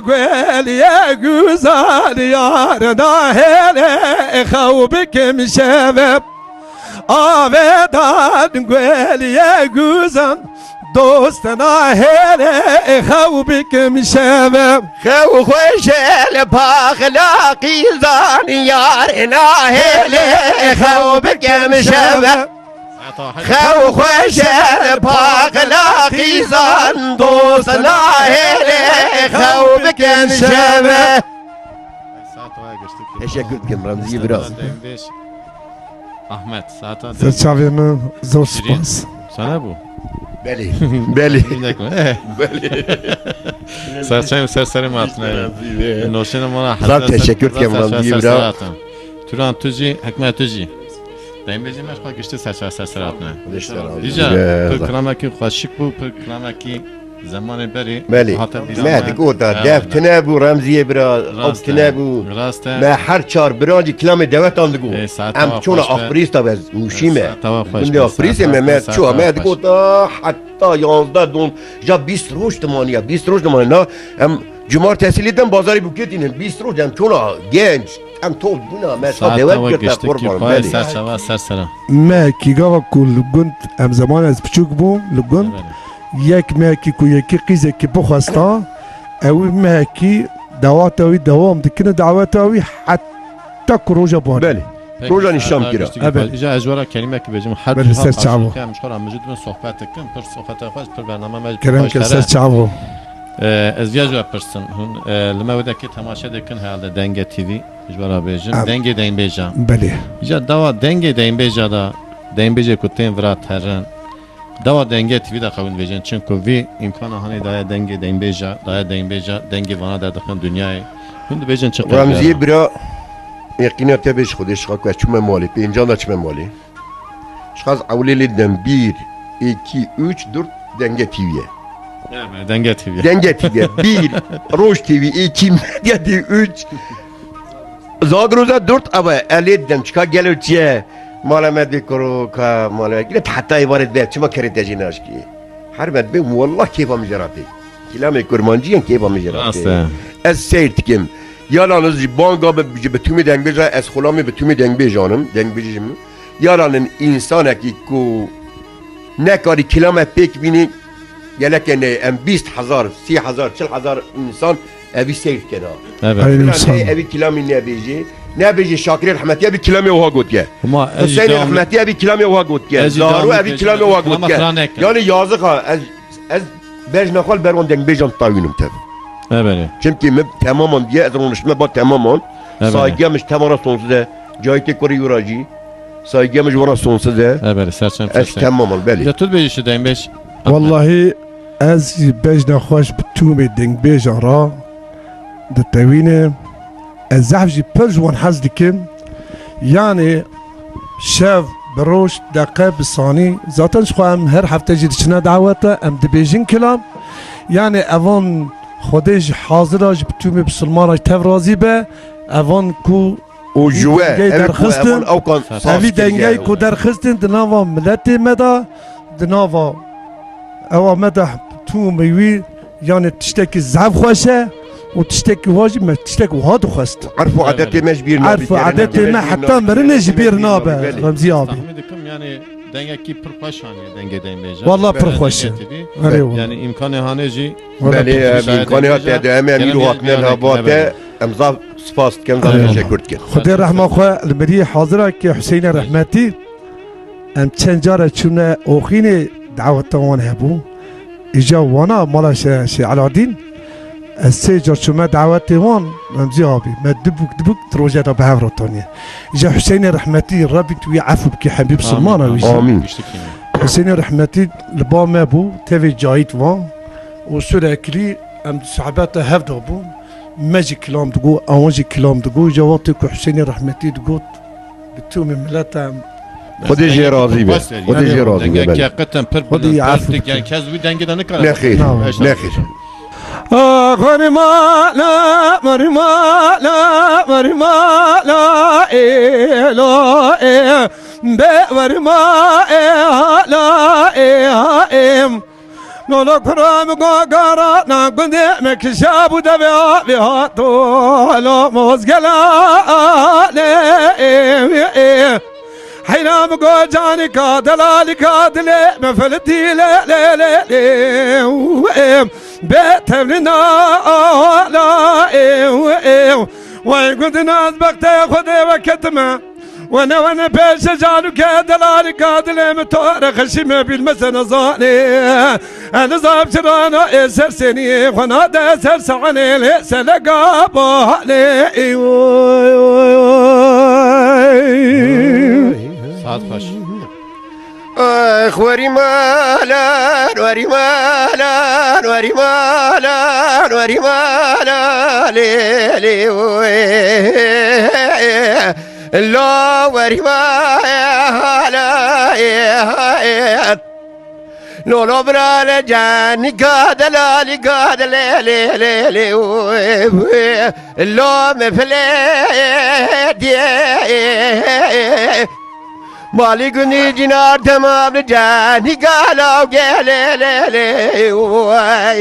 guliyê guzan, yar nahêlê xew bikim şeve. Avê da guliyê guzan, dost nahêlê xew bikim şeve. Xew xweş e li paxla qîzan, yar nahêlê xew bikim şeve. Xew xweş e li paxla qîzan, dost nahêlê xew bikim şeve. Teşekkür dikim Remzî bira. Ahmet, saeta Ser çavê min zor spas. Sana bu. Belê, belê. Bir dakika. Belê. Serçem ser serê matine. Noşene mona. Zaf teşekkür ederim, Remzî bira. Turan Tuji, Hikmet Tuji. Dayım bêjî me xwe giştî serçe ser seratine. Dîca, pir kilamekî xweşik bû, pir kilamekî zemanê berê. Belê. Hata dîsa me dîsa gota, def tine bû, Remziyê bira, ew tine bû. Rast e. Me her çar bira jî kilamê dewetan digo. Em çona Aqbirîs da bez, nûşî me. Gundê Aqbirîsê me, me çû, me digota heta yanzdeh don, ja bîst roj dimaniya, bîst roj dimaniya. Em cumartesî lê dem bazarê Bûkê tînin, bîst roj em çona genç. Em top bûna, me sa dewet girte, qurban, belê. Ser çava, ser sera. Mehekî gava ku li gund, em zeman ez piçûk bûm, li gund, yek mehekî ku yekî qîzekî bixwesta, ew mehekî daweta wî dewam dikine, daweta wî heta ku roja barê. Belê. Peki, Roja nîşan kira. Giştî Ebed. Îca ez ji we re kelîmek bêjim. Her Belê, ser çav. Em ji xwe re mijûl dibin, sohbet dikin, pir sohbeta xwe, pir bername me Kerem baş kir, here. Ser çav. Ee, ez viya ji we pirsim. Hûn, e, li me wê dekê temaşe dikin herhalde Dengê T V. Ji we re bêjin. Em. Dengê dengbêjan. Belê. Îca dawa dengê dengbêja da, dengbêjê ku tên vira terin, Dawa Dengê T V de qewîn vêjin, çimku vî îmkana hanê daye dengê dengbêja, daye dengbêja, dengê vana derdixin dinyayê. Hûn dibêjin çi qewî Remziyê ya? Bira, yekîna te bê ji Xwedê şixa ku ez çûme malê, pêncan de çime malê. Şixa ez ewlê lê dem bir, iki, üç, dört Dengê T V ye. Evet, Dengê T V. Dengê T V ye. Bir, Roj T V, iki, Medya T V, üç, Zagroza dört ava elê dem çika gelo çiye. Mala me dê koro ka mala me. Gire heta êvarê be çima kerê te jê naşkî. Her me dibê wallah kêfa min jê ratê. Kilamê kurmancî yên kêfa min jê ratê. Rast e. Ez seyr dikim. Yalan ez ji banga bi, ji bitûmê dengbêja ez xulamê bitûmê dengbêjan im, dengbêjî jî min. Yalan in însanekî ku nekarî kilame pêk bînî, gelekê ne em bîst hezar, sî hezar, çil hezar însan evî seyr dikene. Evet. Aynen. Filan insan. Evî kilamî nebêjê, nebêjê Şakirê rehmetî evî kilamê oha gotiye. Huma ez jî Huseyinê devam rehmetî evî kilamê oha gotiye. Ez jî Zaro devam evî edeceğim. Kilamê oha Ama gotiye. Franek. Yani yazık ha, ez, ez bejna xwe li ber wan dengbêjan tawînim tev. Evet. Çimkî min temaman diye, ez roniştime ba temaman. Evet. Saygıya min ji tevara sonsuz e. Cahitê kurê wira jî. Saygıya min ji wana sonsuz e. Evet, serçem. Ez temaman, belê. Ya tu dibêjî şu dengbêj. Wallahî ez jî bejna xwe ji bi tûmê dengbêjan re ditewînim. Ez zehf jî pir ji wan hez dikim. Yani şev, bi roj, deqe, bi sanî. Zaten ji xwe em her hefte jî diçine dawete, em dibêjin kilam. Yani evan Xwedê ji hazira ji bi tûmê bisilmana ji tev razî be. Evan ku Û ji we, dengey ev ku derxistin, evan ew kan saz evî dengey kiriye. Ku derxistin di nava miletê me de, di nava ewa me de tûmê wî, yani tiştekî zehf xweş e û tiştekî wa jî me tiştek wiha dixwest. Erf û adetê me ji bîr nabe, Erf û adetê me heta mirinê ji bîr nabe, belê. Remzî abi. Tahmin dikim yani dengekî pir xweş haniye dengê dengbêjan. Walla pir xweş e. Erê walla. Yani îmkanê hanê jî Belê, pir xweş e. Îmkanê hate de em em îro hatine hevate. Em zaf spas dikin, zaf teşekkür dikin. Xwedê rehma xwe li miriyê hazira ke Huseyne rehmetî. Em çend care çûne oxînê daweta wan hebû. Îca wana mala Şê-, Şê Eladîn. Ez sê car çûme dawetê wan, Remzî abî. Me dibûk dibûk di rojê de bi hev re taniye. Îca Huseyinê rehmetî, Rebî tu wî efû bike, hemî bisilmana wî jî. Amîn. Huseyinê rehmetî li ba me bû, tevê Cahît va. Û sürekli em di sohbeta hev de bûn. Me jî kilam digot, ewan jî kilam digot. Îca wextê ku Huseyinê rehmetî digot, bi tûmê mileta em Xwedê jê razî be. Xwedê jê razî be, belê. Xwedê afû bike. Kes wî dengê de nikare. Nexêr, nexêr. Ah, werî mala, werî mala, werî mala, ê, lo, ê, be, werî ma, ê, ha, la, ê, ha, ê. Lolo kura mi go gara na gundê me kişa bu devê avê hato. Lo mozgela, le, ê, ê. Heyra mi go canika, delalika dilê me felitî, le, le, le, le, ê. Bê tevlîna, la, ê, ê. Wey gundinaz bextê Xwedê veketime. Wene wene pêşe canûke delalika dilê min to re xeşî me bîl mese nezanê. Eli zaf çirana ê ser senî xwena de ser saxanê lê selega bahanê. Saat baş. Ay, xwerî malan, werî malan, werî malan, werî malan, lê, lê, oy. Lo werî malan, lo, lo, birale, canika, delalika, de, lê, lê, lê, lê, oy, oy. Lo, me file, diye. Malî gunî cînar temam li canî gala û gelê lê lê way.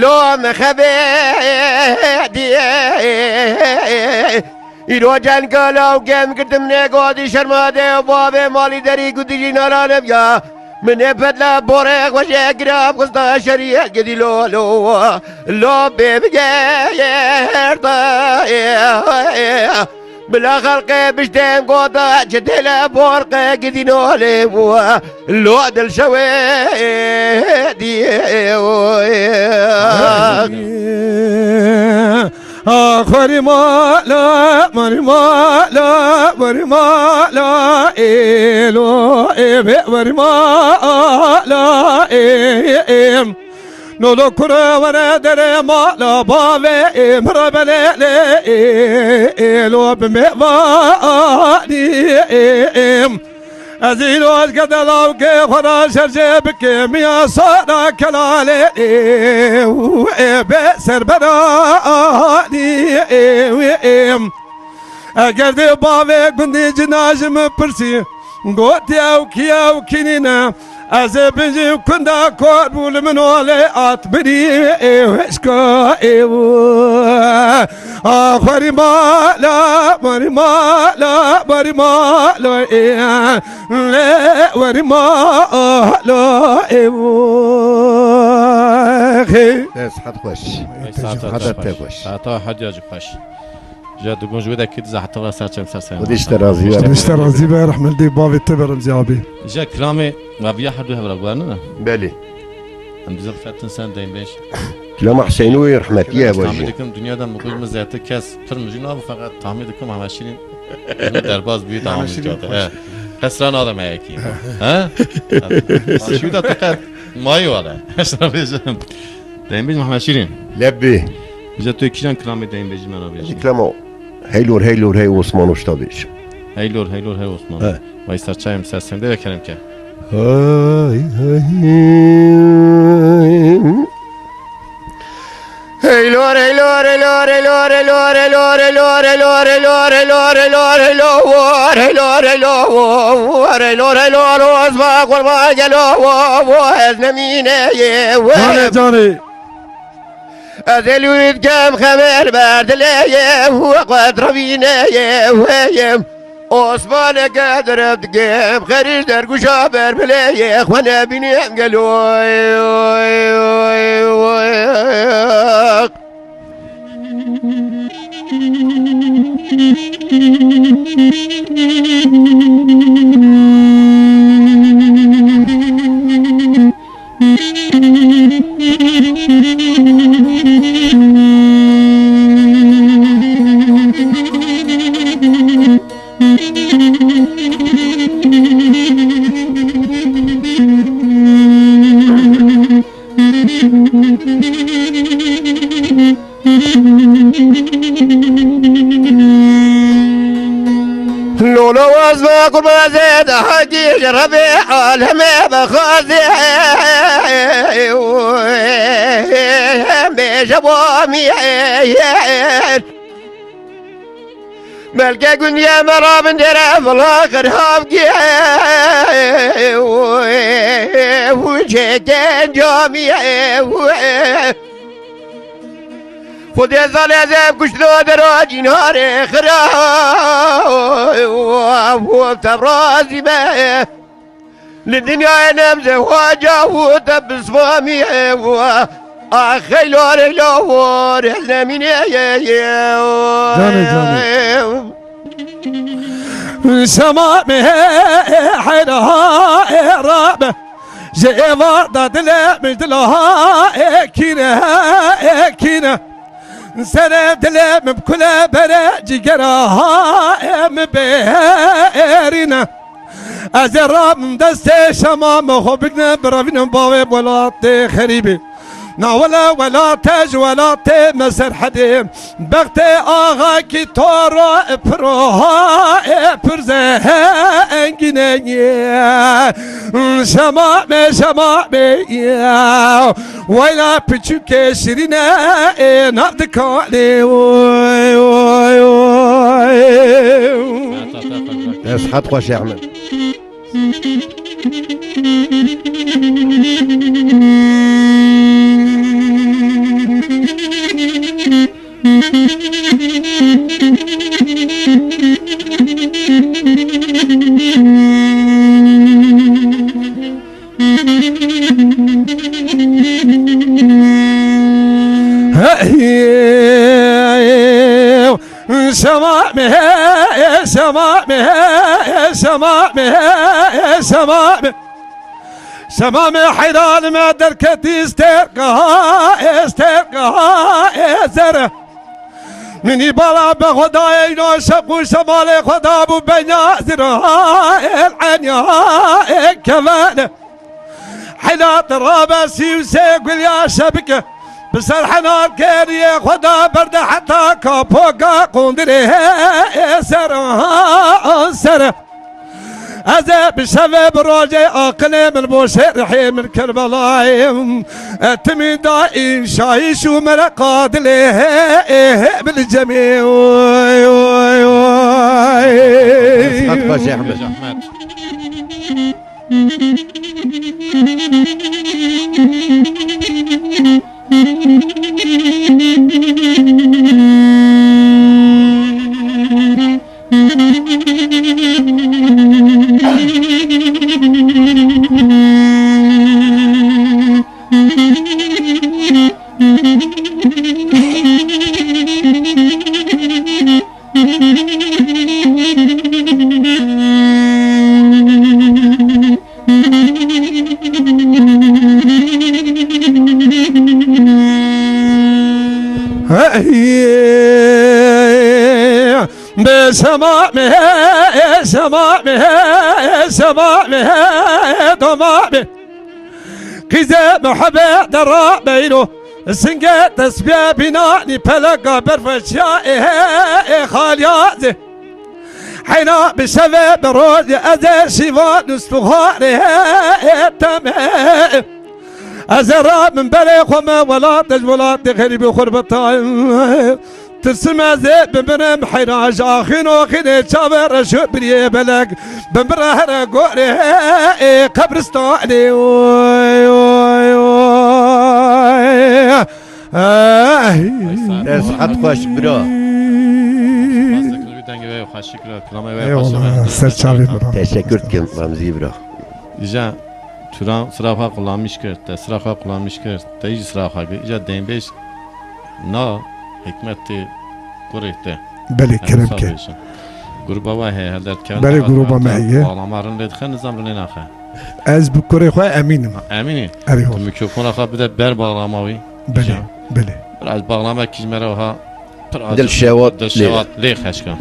Lo me xebê diye. Îro can gala û gem girdim ne godî şerma de û bavê malî derî gudî cînara nebya. Min ê pet le borê xwe jê gira xwesta şeriyê gidî lo lo. Lo bê bigê yerda. Bila xelqê biştên gota çi tê le borqê gidî nolê. Lo dil şewê diyê. Xwerî mala, werî mala, werî mala, êlo, ê bê, werî mala, ê, ê. Nolo kure were derê mala bavê, ê, mire belê, ê, ê, êlo bi mêvanî, ê, ê. Ez îro ez gedelav ke xwe ra şerjê bike miya sara kelalê, ê, ê, bê serberanî, ê, ê. Eger dê bavê gundî cina ji min pirsî, gotî ew kî ye ew kî nîne, ez ê bin jî kunda kor bû li min olê at binî, ê, wêşka, ê, û. A xwerî mala, werî mala, werî mala, ê, lê werî mala, ê, û, xê. Dest hat xweş. Ay, saet Hat te xweş. Xweş. Saeta hediya jî xweş. Ja digon ji wê de kî diza heta ve serçem ser sen. Xwedî ji te razî be. Xwedî ji te razî be, rehmet dê bavê te be Remzî abî. Ja kilamê me viya her du hevra guherine. Belê. Em dizî fetin sen deyn beş. Kilama Hüseyin û rehmetî ye Tahmin bajî. Dikim dünyada mixuj min zêtir kes pir mijî nabû, feqet tahmin dikim Mehmet Şîrîn ji min derbaz bûyî, tamam Mehmet Şîrîn dikate. Xweş. He. Qesra nadem heyekî. He? Şû da teqet mayî wale. Esra bêjim. Deyn bêjim Mehmet Şîrîn. Lebbê. Bize tu kîjan kilamê deyn bêjî me ra bêjî. Kilama Heylor, heylor, hey Osman, hoşta bêj. Heylor, heylor, hey Osman. He. Vay serçayê min ser sende ve kerem ke. Hay, hay. Heylor, heylor, heylor, heylor, Osman, kurban gelo, ez nemîne ye. Canê, canê. Ez ê lûrî dikem xemê li ber dilê ye, û qet revîne ye, wê ye. Osmaneke diref dikim, xerîj dergûşa ber bilê ye, xwe nebînim gelo. Lolo waz ve qurban zed hagî ji Rebê aleme bexwaze. Bêje bo miyên. Belke gundiye me rabin dere vila xirav giye. Çeken camiye. Xwedê zane ez ê bikuştino dera cînarê xira û tevrazî me. Li dinyayê nem zewaca û te bismamî û a xeylo reylo û rêz nemînê ye. Canê, canê. Şema me heyra rabe. Ji êvar da dilê min dila ha ekîne, ekîne. Serê dilê min bi kule bere cîgera ha em bêrîne. Ez ê rabim destê şema me xwe bigine birevînim bavê welatê xerîbî. Na wele welate ji welatê me serhedê. Bextê axakî toro piro ha ê pir zengîne ye. Şema me, şema me ye. Wayla piçûkê şirîne ê nav dikanê. Oy, oy, oy. Dest hat xweş Ehmed. Hey, şema me, şema me, şema me, şema me. Şema me heyran me derketî sterka, sterka zere. Minî bala be Xwedayê îno şeq û şemalê Xweda bû benya zira el enya kevene. Heylat rabe sî û sê gulya şebike. Bi ser henar keriyê Xweda berde heta kapoka qundirê ser ser. Ez ê bi şevê bi rojê aqilê min bo şêrihê min Kerbelayê. E timî daîm şayîş û mereqa dilê hê bil cemê. Oy, oy, oy. Sihat baş Ehmed. Hey, be şema me, şema me, şema me, doma me. Qîzê muhebe dera beyro, singê tesbê bînanî peleka berfeçiya ê, ê xaliyazê. Heyna bi şevê bi rojê ez ê şîvan û stûxarê temê. Ez ê rabim berê xwe me welat, ez welatê xerîbî xurbetan. Tirsim ez ê bimirim heyran ji axîn oxînê çavê reş û biriyê belek. Bimire here gorê qebristanê. Oy, oy, oy. Ay. Te sihet xweş bira. Eyvallah, ser çavê bira. Teşekkür dikim Remzî bira. Îja Turan sira xwe qulamîş kir, te sira xwe qulamîş kir, te jî sira xwe kir. Îja deynbêj na hikmetê kurê te. Belê, kerem ke. Gruba we heye, hevderdikevin. Belê, gruba me heye. Bağlama rin lê dixe, nizam rin lê naxe. Ez bi kurê xwe Emîn im. Emînî? Erê, tu mikrofona xwe bide ber bağlama wî. Belê, belê. Biraz bağlama kî ji me re wiha pir acil. Dilşewat lê. Dilşewat lê xeşka.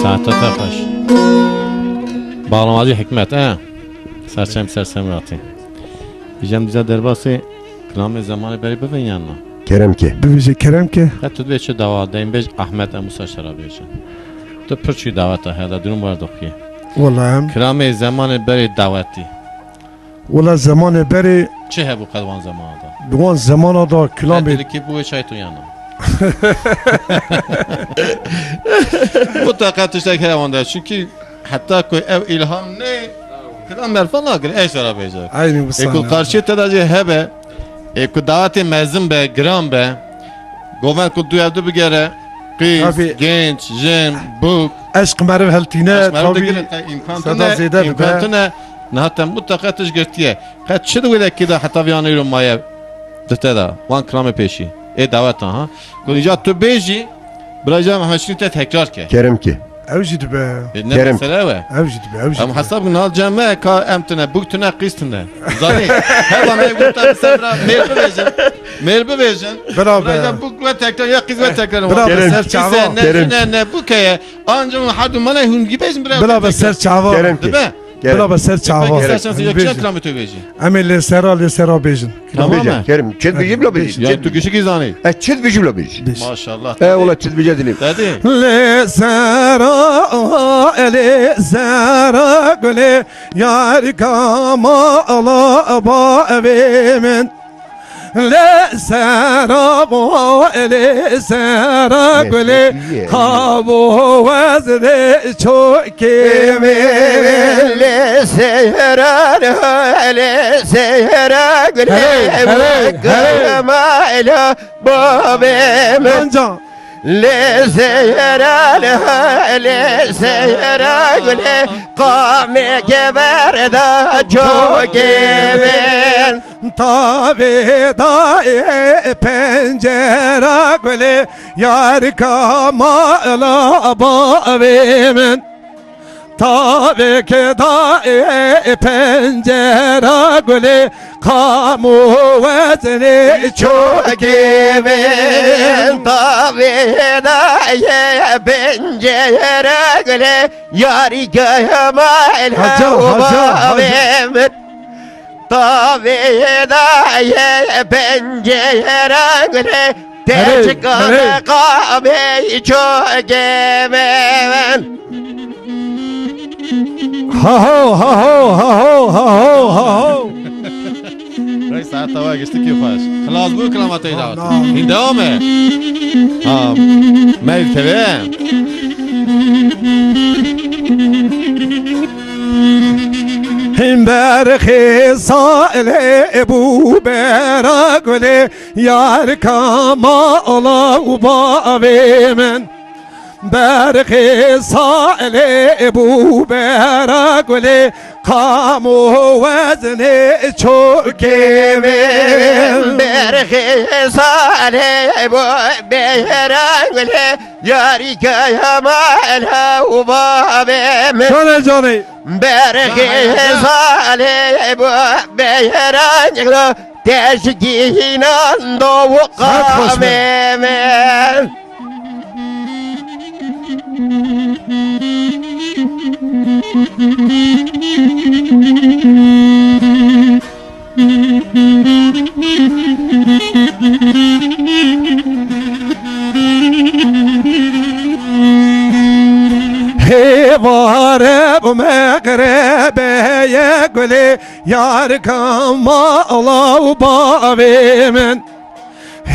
Saete te xweş. Bağlamacı Hikmet, he? Serçem, serçem ratî. Îjem dîsa derbasê kilamê zemanê berê bivin yan na? Kerem ke. Bibêje kerem ke. He, tu dibê çi dawa, deynbêj Ahmet Emusa Şerabêjin. Tu pir çi daweta heda durum war doxî. Wala em. Kilamê zemanê berê dawetî. Wala zemanê berê. Çi hebû qed wan zemana da? Di wan zemana da kilamê. Dilikî bû wê çay tu yan na? Mutlaka tiştek heye wan de. Çünkü Heta ku ew îlham nê, kilam berfa nagir, eş dara bêje. Eynî wisa. Ê ku qarşiyê te de jî hebe, ê ku dawetê mezin be, giran be, govend ku du ev du bigere, qîz, genç, jin, bûk. Eşq meriv heltîne, eşq meriv tabî digire, te îmkan tune, zêde dibe. Îmkan tune. Niha te mutlaka tişt girtiye. Qet çi di wê dekê de heta vî anê îro maye di te de? Wan kilamê pêşî. Ê dawetan ha. Ku îca tu bêjî, bira îca Mehmed Şirîn te tekrar ke. Kerem ki. Ew jî dibe. E, ne Kerem. Mesele ew e. Ew jî dibe, ew jî Em dibe. Hesab kin hal cem me ka em tune, bûk tune, qîz tune. Zanî, heva me gota bi ser bira mêr bibêjin. Mêr bibêjin. Bira be. Bira îca bûk ve tekrar ya qîz ve tekrar. Bira be, ser çava. Kerem. Ne, ne, ne, bûk heye. Anca hûn herdû mala hûn gî bêjin bira. Bira be, ser çava. Kerem ki. Dibe. Kerem. Bira be, ser çava. Peki, sen şansın yok. Çiyan kilamê tu bêjî? Em ê lê sera, lê sera bêjin. Tamam mı? Kerem, çi dibêjî bila bêjî. Ya tu gişikî zanî. E, çi dibêjî bila bêjî. Maşallah. E, wala çi dibêjî dilê. Hadi. Lê sera, lê sera gulê, yarika mala bavê min. Lê sera bo, lê sera gulê, qabo wezinê çokê min. Lê sera, lê sera gulê, herê, herê. Wek mala bavê min. Lê sera, lê sera gulê, qamê geber da çokê min. Tavê dayê pencera gulê, yarika mala bavê min. Tavê ke dayê pencera gulê, qamo wezinê çokê min. Tavê dayê pencera gulê, yarika mala bavê min. Tavê dayê pencera gulê, te çikan qamê çokê min. Ha ho, ha ho, ha ho, ha ho, ha ho. Rey saeta we giştikî xweş. Xilas bû kilama te da. Hîn devam e. Ha. Meyl teve. Him berxê salê bû bera gulê, yarika mala û bavê min. Berxê salê bû bera gulê, qamo wezinê çokê min. Berxê salê bû bera gulê, yarîkaya mala û bavê min. Canê canê. Berxê salê bû bera gulê, teşgînan do qamê min. Hêvare û meqrebe ye gulê, yarika mala û bavê min.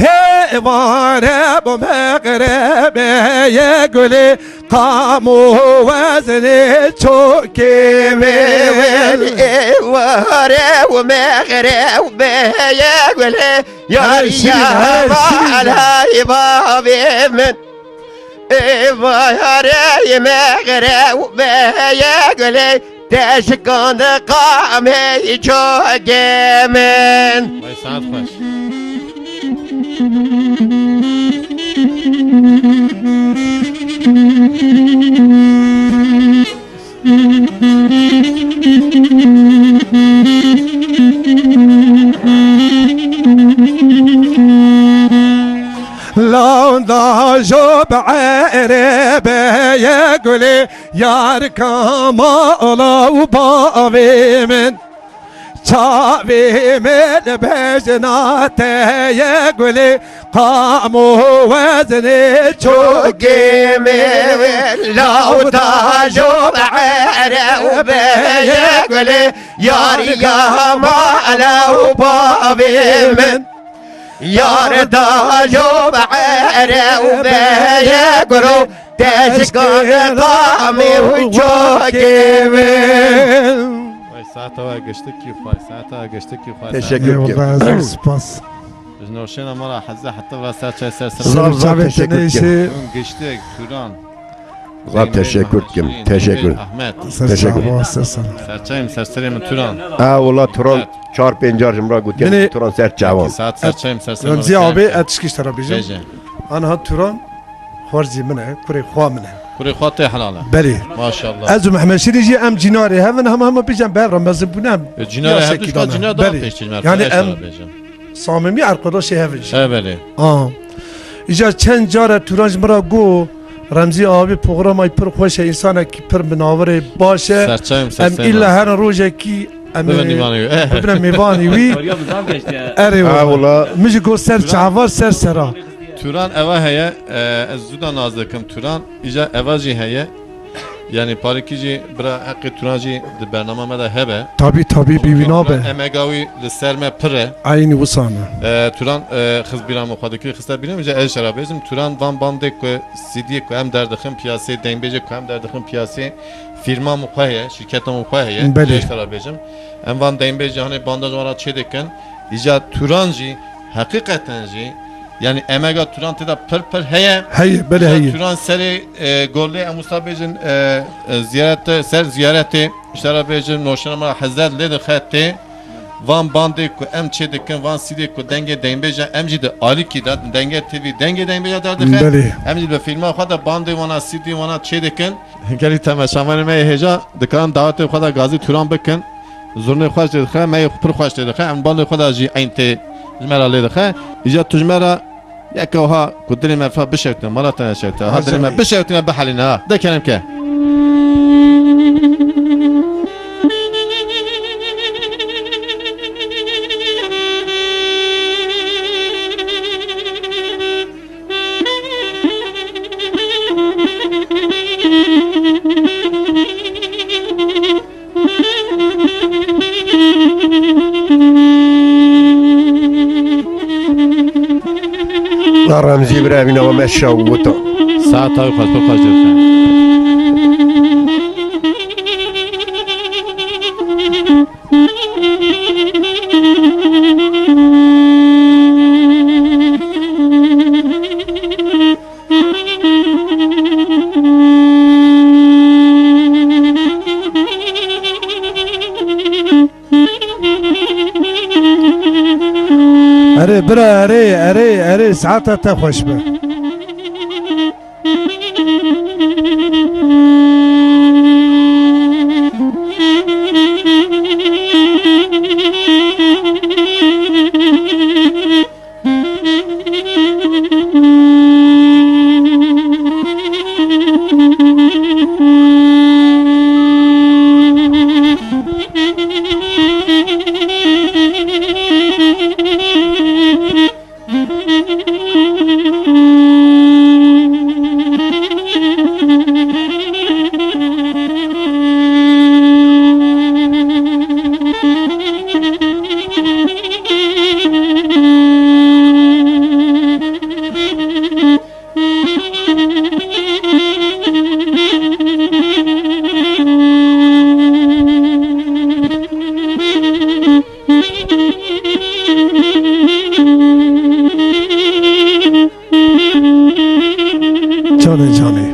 Hêvare û meqrebe ye gulê, qamo wezinê çokê min. Hêvare û meqrebe ye gulê, yarîya mala û bavê min. Hêvare û meqrebe ye gulê, teşkan de qamê çokê min. Vay, saet xweş. Law da jo bi erebe ye gulê, yarika mala û bavê min. Çavê me li bejna te ye gulê, qamo wezinê çokê min. Law da jo bi erebe ye gulê, yarîya mala û bavê min. Yar da jo bi erebe ye gulê, teşkan qamê û çokê min. Vay, saeta we giştikî xweş, saeta we giştikî xweş. Teşekkür ederim. Eyvallah, spas. Ji navşêna me re heze heta ve ser çay ser ser. Sağ ol, teşekkür ederim. Giştik, Turan. Zaf teşekkür dikim. Teşekkür. Ahmet. Ser Teşekkür. Çava, ser ser. Serçeyim, serserê min Turan. Ha, wala Turan Evet. çar pênc car ji min re gotiye, Binê Turan ser çavan. Saat serçeyim, serserê Remzî min abi, serçeyim. Et tişkî ji te re bêjim. Bêje. Aniha Turan xwarzî min e, kurê xwa min e. Kurê xwa tê helal e. Belê. Maşallah. Ez û Mehmet Şirî jî em cînarê hev in, hema hema bêjin bi hev re mezin bûne em E, cînarê ya hev du sekî ji xwe dane. Cînar daha Belê. pêş çêj me. Yani Teyar em sana bêjim. Samimî erqedaşê hev in jî. He, belê. Aa. Îcar çend care Turan ji min re got, Remzî abi programay pir xweş e, însanekî pir binawirê baş e. Serçeyim, Em serçeyim îlla abi. her rojekî em Bibin ê mêvanê wî. bibine mêvanê wî. Erê Ha, wala. wala. Min jî got ser çava ser sera. Turan eva heye, e, ez zû da nas dikim Turan. Îcar eva jî heye. Yani parikî jî bira heqê Turan jî di bernama me de hebe. Tabî, tabî, Çunkî bî wî nabe. Turan emega wî li ser me pir e. Eynî wisa ne. E, Turan, e, xiz bîra min xwe dikir, xiste bîra min, îcar ez şera bêjim. Turan van bandê ku C D'yê ku em derdixin piyasê, deynbêjê ku em derdixin piyasê, firma min xwe heye, şirketa min xwe heye. Belê. Ez şera bêjim. Em van deynbêjê hanê banda ji wan re çê dikin. Îcar Turan jî, heqîqeten jî, yani emega Turan tê de pir pir heye. Heye, belê Îcar heye. Turan serê, e, golê em wisa bêjin, e, e, ziyarete, ser ziyaretê, îşte re bêjin, noşena me hezret lê dixe tê. Van bandê ku em çê dikin, van C D'ê ku dengê deynbêja em jî di alîkî de, dengê T V, dengê deynbêja derdixe. Belê. Em jî bi filma xwe de bandê wana, C D'ê wana çê dikin. Gelî temaşevanê me yê hêja dikarin dawetê xwe de gazî Turan bikin. Zurnê xweş lê dixe, me yê pir xweş lê dixe. Em bandê xwe de jî eyn tê ji me re lê dixe. Îcar tu ji me re yek wiha ku dilê me fa bişewtine, mala te neşewte. Ha dilê me Hezirî. bişewtine, bihelîne ha. De kerem ke. Remzî bira evîna we me şewita. Saeta wî xweş, pir xweş dêr xwe. Erê bira, erê, erê, erê, saeta te xweş be. Canê canê.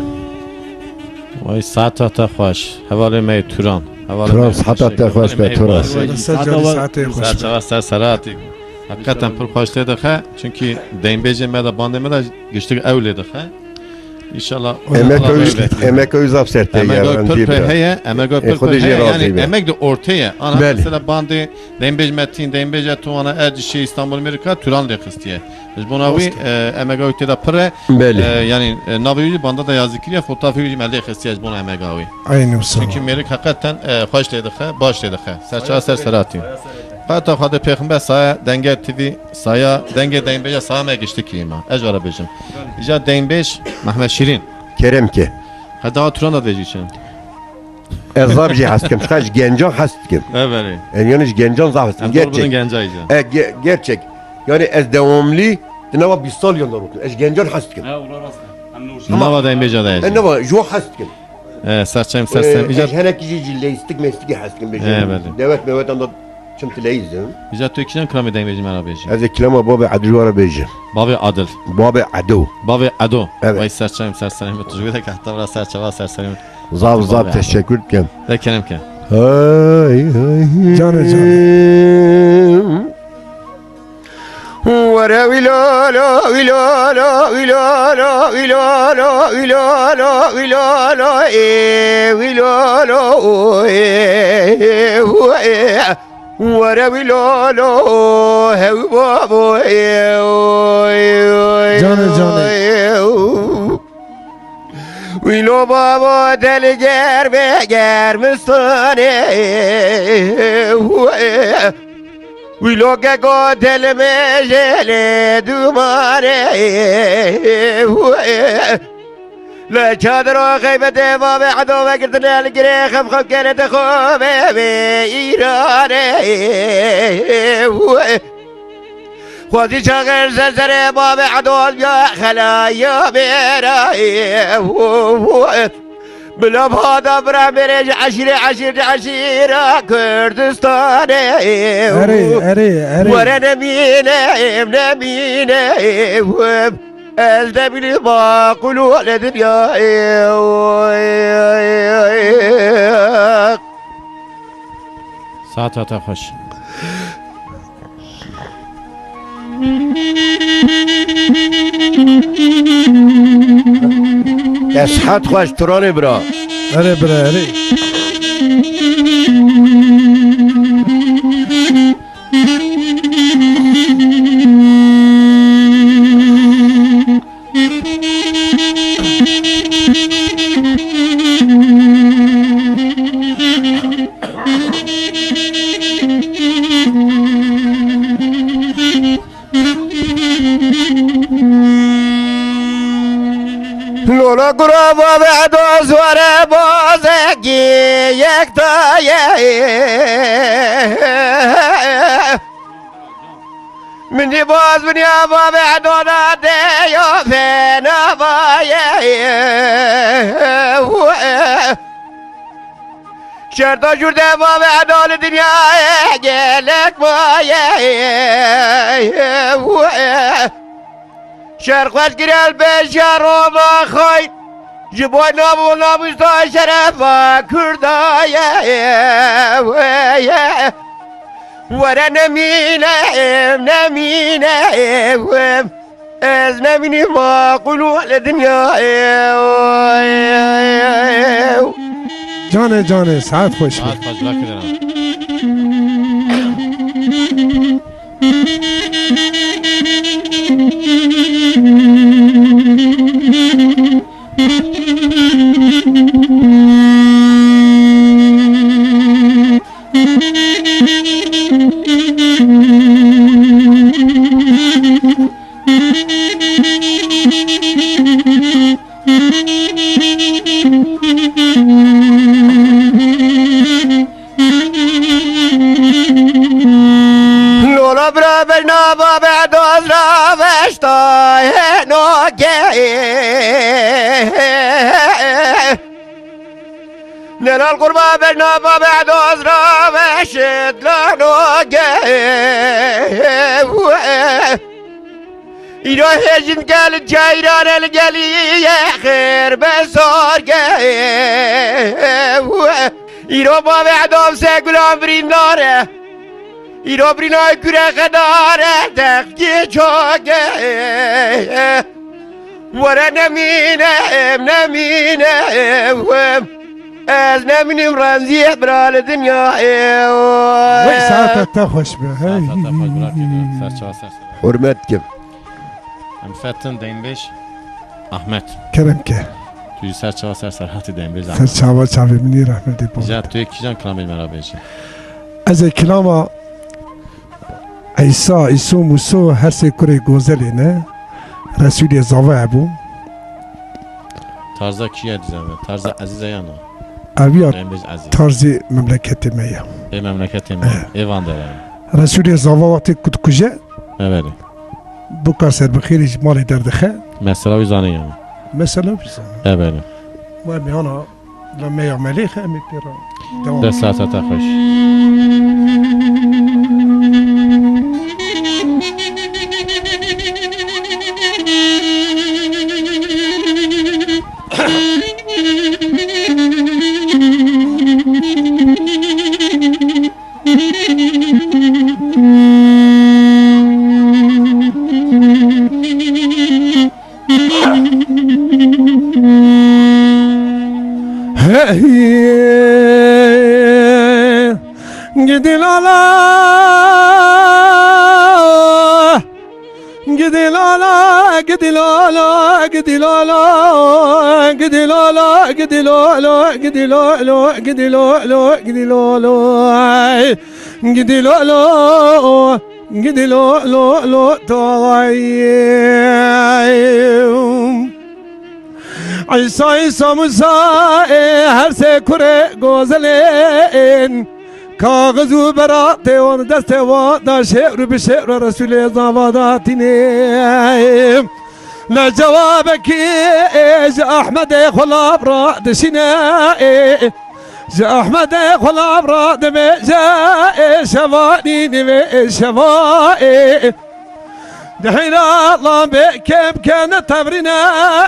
Vay, saeta te xweş. Hevalê me yê Turan. Hevalê Turan, me yê saeta te xweş be, Turan. Vay, ser canê, saetê xweş be. Ser çava ser seratî. Heqîqeten pir xweş lê dixe. Çunkî deynbêjê me de, bandê me de giştik ew lê dixe. Înşallah. Emek Allah ew, rahmet eylesin. Emek ew zaf ser te Emek ya, ew pir pir heye, emek ew E, pir Xwedê pir jê heye. razî Yani be. emek de ortê ye. Ana Belê. mesela bandê, deynbêj Metîn, deynbêj Tuwana, Erdîşê, Îstanbul, Mêrika, Turan lê xistiye. Ji bona wî, Rast e. e, emega wî tê de pir e. Belê. E, yani, e, navê wî jî banda da yazî kiriye, fotoğrafê wî jî me lê xistiye ji bona emega wî. Eynî wisa. Çunkî mêrik heqeten, e, xweş lê dixe, baş lê dixe. Serçava ser seratî. Qata Xwedê pêxember saya, Denge T V saya, dengê deynbêja saya me giştikî ma. Ez were bêjim. Îca deynbêj Mehmet Şîrîn. Kerem ke. Qe dawa Turan da dibêjî çi? Ez zaf jî hez dikim. Çiqa ji gencan hez dikim. Ev erê. Ez yani ji gencan zaf hez dikim. Em dor bidin Gerçek. genca îca. E, ge-, gerçek. Yani ez devamlı, di nava bîst sal yan da rotin. Ez ji gencan hez dikim. He, ula rast e. Em ne Nava deynbêja de Ez êjî. nava ji wan hez dikim. E, serçem, serçem. E, Îca ez henekî jî ji leyistik mestikî hez dikim bêjim. E, belê. Dewet mewet em da Çim tu leyîzim. Îca tu kîjan kilamê deng bêjî me re bêjî? Ez ê kilama babê Edil were bêjim. Babê Adil. Babê Edo. Babê Edo. Evet. Vay serçayım serserim. Tu ji wê de kehta vira serçava serserim. Zaf zaf teşekkür dikim. De kerem ke. Hay hay. Canê canê. Were wî lo lo, wî lo lo, wî lo lo, wî lo lo, wî lo lo, wî lo lo, ê, wî lo lo, ê, wî lo lo, ê, wî lo lo, ê, were wî lo lo, hew babo, ê, oy, oy, Canê, canê. Oy. Wî lo babo, te li germê germistanê. Wî lo keko, te li mêjê lê dûmanê. Li çadiro xeybetê babê Edo vegirtine, li girê xem xew kene te xwe bê Îranê. Xwezî çaxir ser serê babê Edo ya xelaya mêra. Bila bada bira mêrê ji eşîrê, eşîr ji eşîra Kurdistanê. Erê, erê, erê. Were nemîne, em nemîne. Ez nemînim maqûl û li dinyayê. Saeta te xweş. Te sihet xweş, Turanê bira. Erê bira, erê. Lola gura bavê Edo zware bazekî yek daye. Min jî baz biniya bavê Edo da deyo fena vaye. Şerta jûr de bavê Edo li dinyayê gelek maye. Şer xweş girel beşa Roma xay. Ji bo nav û namûsta şerefa Kurda ye. Were nemîne, nemîne. Ez nemînim maqûl û li dinyayê. Canê canê, saet xweş be. Saet xweş, bira kidera. Lola bira bejna bavê Edo ez raveşta hêno ke. Nelal qurba bejna bavê Edo ez raveşt lano ke. Îro hêjin gel ceyran el gelî ye xêr be sor ke. Îro bavê Edo se gulan birîndar e. Îro birîna kure xedar e, texkî çoke. Were nemîne, em nemîne, em. Ez nemînim remzî bira li dinyayê. Wey, saeta te xweş be. Hey. Saeta te xweş, bira kêfa. Serçava ser ser. Hurmet kim? Em fetin deynbêj Ahmet. Kerem ke. Tu jî serçava ser ser hatî deynbêj Ahmet. Serçava çavê min î, rehmetê bavê. Îca tu yê kîjan kilamê me re bêjî? Ez ê kilama Eysa, Îso, Mûso her sê kurê Gozelê ne. Resûlê Zava hebû. Tarza kî ye dizane? Tarza Ezîz e ya na? Ev ya Remêz Ezîz. Tarzê memleketê me ye. Ê memleketê me. He. Ê van dere. Resûlê Zava wextê ku dikuje, Evere. Bûka serbixêrî ji malê derdixe. Mesela wî zanî ya. Mesela wî zanî. Evere. Wa meyana La me ya melêxe, em ê pê re devam. Dest saeta te xweş. Gidi lala, gidi lala, gidi lala, gidi lala, gidi lala, gidi lala, gidi lala, gidi lala, gidi lala, gidi lala, gidi lala, gidi lala, lala. Îsa, Îsa, Musa, ê, her sê kurê gozelên, kaxiz û beratê wan destê wan da şêr û bi şêr û Resûlê zava da tînê. Li cewabekî, ê, ji Ehmedê xulab ra dişîne, ê, ji Ehmedê xulab ra dibêje, ê, şevanî nivê, ê, şeva, ê. Di hîra lambê kêm kene tevrîne,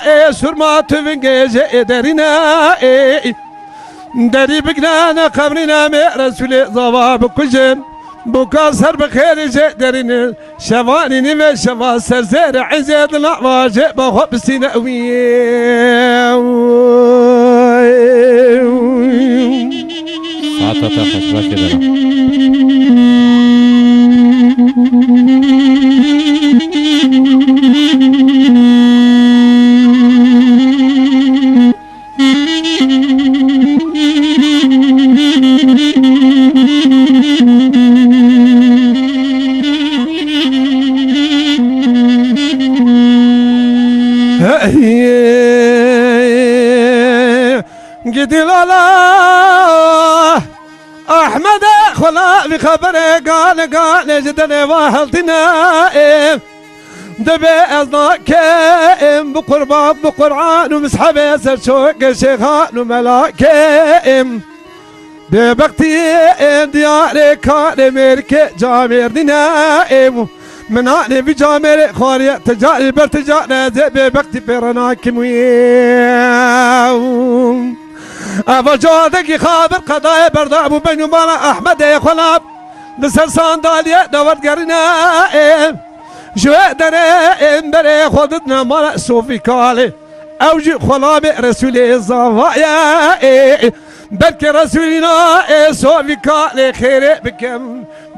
ê, surma tuvingê jê, ê, derîne, ê. Derî bigirane qevrîne mê Resûlê zava bikujin. Boka ser bi xêrê jê derîne. Şevanî nîvê şeva serzêre ezê di nava jê ba xwe bisîne wî. Saeta te xweş, rast ê dera. Gidi lala, Ahmede xwela vî xeberê gale gale ji denê va hildine. Dibê ez nakem bi qurban, bi Qur'an û mishebê ser çokê şêxan û melakem. Bêbextî ên diyarê karê mêrikê camêrdîne êm. Min anê vî camêrê xwariye, ti carî ber ti carî ez ê bêbextî pê re nakim wî. Eva cadekî xabir qedayê berdabû ben û mala Ehmedê xwelab. Li ser sandaliyê de werdigerîne êm. Ji wê derê ên berê xwe didine mala Sofî Kalê. Ew jî xwelabê Resûlê zava ye. Belkî Resûlîna ê Sofî Kalê xêrê bikim.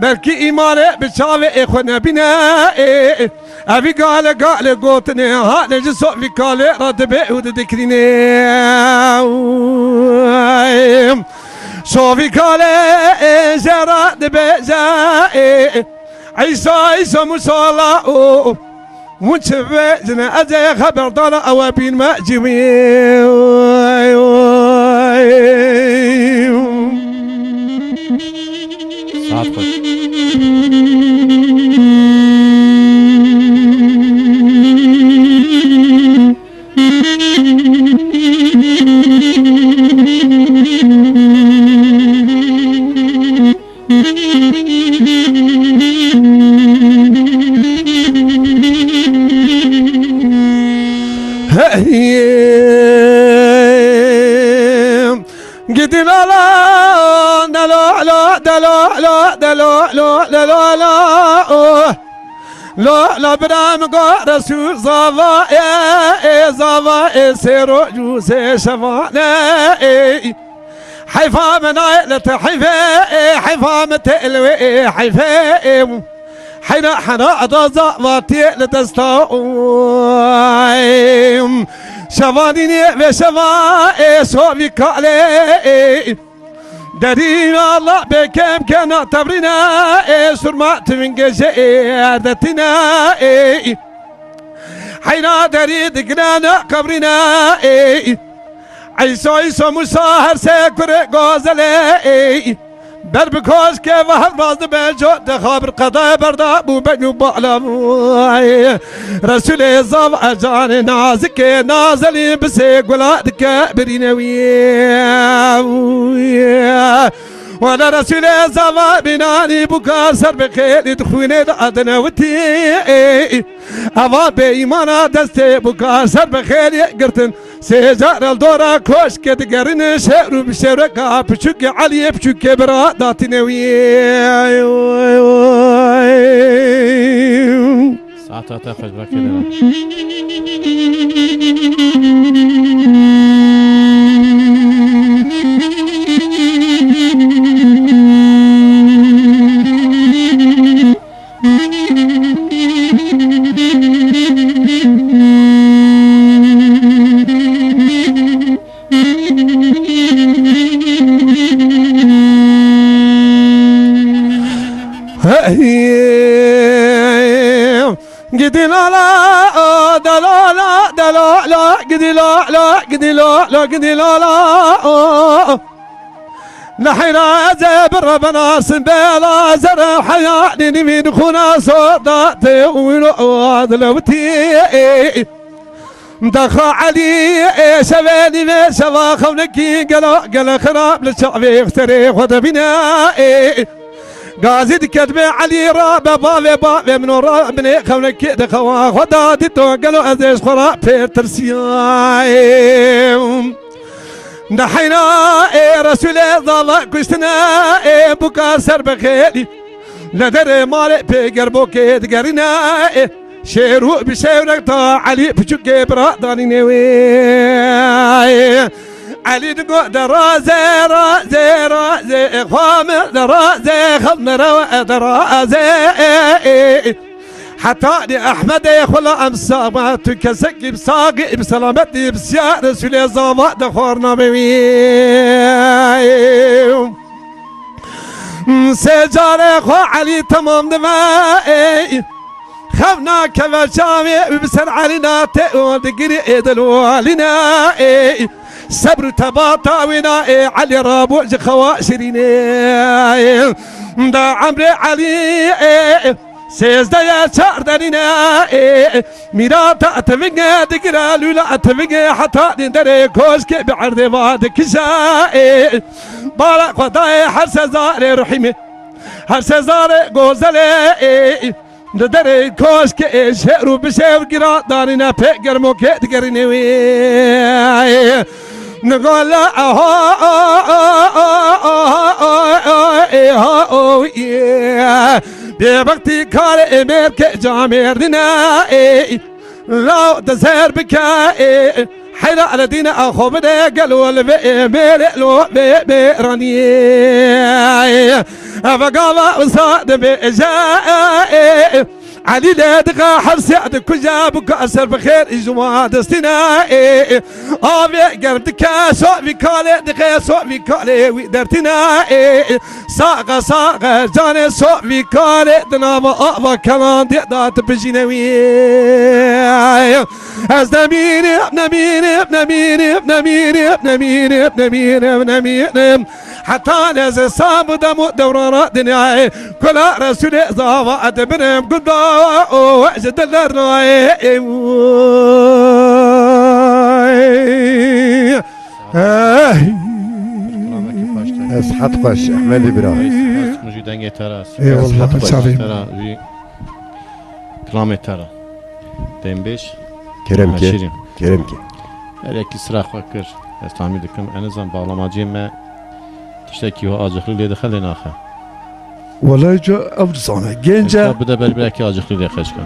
Belkî îmanê bi çavê ê xwe nebîne. Evî gale gale gotinê hane ji Sofî Kalê re dibê û didikirîne. Sofî Kalê ê jê re dibêje. Îsa, Îsa, Musa, la, o. Hûn çi vêjine, ez ê xeberdana ew e bînme cî wî. Saet xweş. Gidi la la, da la la, da la la, da la la, da la la, oh. La la, bira min go Resûl zava e, e, zava e, sê roj û sê şevane, e. Heyfa min nayê li te heyfê, ê, heyfa min tê li wê, ê, heyfê, ê. Heyra hera da zavatiyê li desta, ê. Şevanînê vê şeva, ê, Sofî Kalê, ê. Derî Allah bê kêm kena tevrîne, ê, surma tivingê jê, ê, erdetîne, ê. Heyra derî digirene qevrîne, ê. Eysa, Eysa, Musa, her sê kurê gazelê, ey. Ber bi koşkê ve hevraz dibe, co de xabir qedayê berda bû ben û bala bû, ey. Resûlê zav e canê nazikê, nazelî bi sê gula dike birîne wî. Wele Resûlê zava bînanî bûka ser bi xêlî di xwînê de adine witî, ey. Eva bêîmana destê bûka ser bi xêlî girtin. Sê car li dora koşkê digerin, şêr û bi şêreka piçûkê Eliyê piçûkê bira datîne wî. Saeta te xweş, bakê de. Hey, gidi la la, o, da la la, da la la, gidi la la, gidi la la, gidi la la, o. Nehîra ze bi re benasin bela zere heyalî nîvîn xûna soda te û ro adlewtî. Daxa Elî, ê, şevê nîvê şeva xewnekî gelo, gele xirab li çavê serê xwe de bîne, ê. Gazî dike dibê Elî rabe bavê, bavê min o rabinê xewnekê di xewa xwe da dîto gelo ez ê ji xwe ra pêr tirsiyayim. Neheyna, ê, Resûlê zava kuştine, ê, buka ser bi xêrî. Li derê malê pêgerbokê digerîne, ê. Şêr û bi şêwrek ta Elî piçûkê bira danîne wê. Elî digo de raze, raze, raze, xwe min de raze, xew min rewe de raze. Heta di Ehmedê xwe la em sawa tu kesekî bi saxî bi selametî bi siya Resûlê zava de xwarna be wî. Sê carê xwe Elî temam dibe, ey. Xev nakeve çavê û bi ser Elî nate û digirî ê dilwalîne, ey. Sebr û tebata wîna, ê, Elî rabû ji xewa şirînê. Da emrê Elî, ê, sêzdeh ya çar derîne, ê, mîrata tivingê digire, lûla tivingê heta din derê koşkê bi erdê va dikişe, ê, bala xwe dayê her sezarê ruhîmê, her sezarê gozelê, ê, di derê koşkê, ê, şêr û bi şêw gira danîne pê germokê digerîne wê. Nigala aha, aha, aha, aha, aha, oh, yeah. Bêbextî karê mêrkê camêrdine, ê, law de zer bike, ê, heyra li dîne a xwe bide gelo li vê mêrê lo vê mêraniyê. Eve gava wisa dibêje, ê, Elî lê dixe her sê dikuje, bûka ser bi xêr ji wan destîne, ê, avê germ dike, sovî kalê dixe, sovî kalê wî dertîne, ê, saxe, saxe, canê sovî kalê di nava ava kelandê de dibijîne wî. Ez nemînim, nemînim, nemînim, nemînim, nemînim, nemînim, nemînim. Heta leze sab dem û dewrana dinyayê. Kula Resûlê zava dibirim, gunda o ji dil dernayê. Ey. Ez het xweş, Ehmedî bira. Spas, Mujî dengê te ra. Eyvallah, Ez het xweş. Çavê min. Te ra, wî kilamê te ra. Dembêj. Kerem ke. Şîrîn. Kerem ke. Her yekî sira xwe kir. Ez tahmîn dikim. Ez nizam bağlamaciyê me tiştekî ho acixlî lê dixe lê naxe. Welay ca ev dizane. Gence. Esta bide ber birekî acixlî lê xeşka.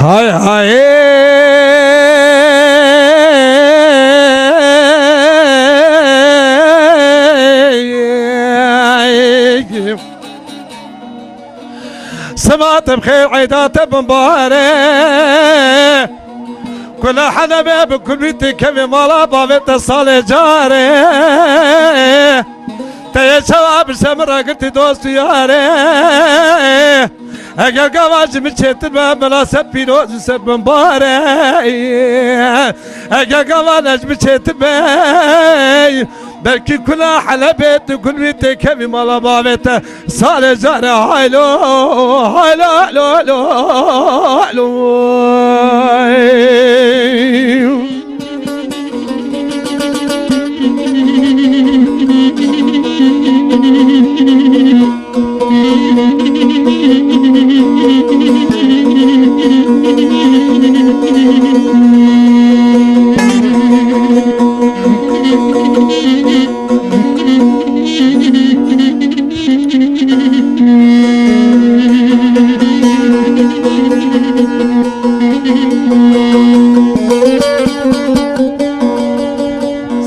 Hay hay. Sima te bi xêr, eyda te bi mbarê. Kula Helebê bi kulbî te kevê mala bavê te salê carê. Te yê çawa bi ser min ragirtî dost û yarê. Eger gava ji min çêtir be, mela ser pîroz û ser bimbarê. Eger gava ne ji min çêtir be, Belkî kula Helebê tu gul wî têkevî mala bavê te. Sare care haylo, haylo, haylo, haylo, haylo.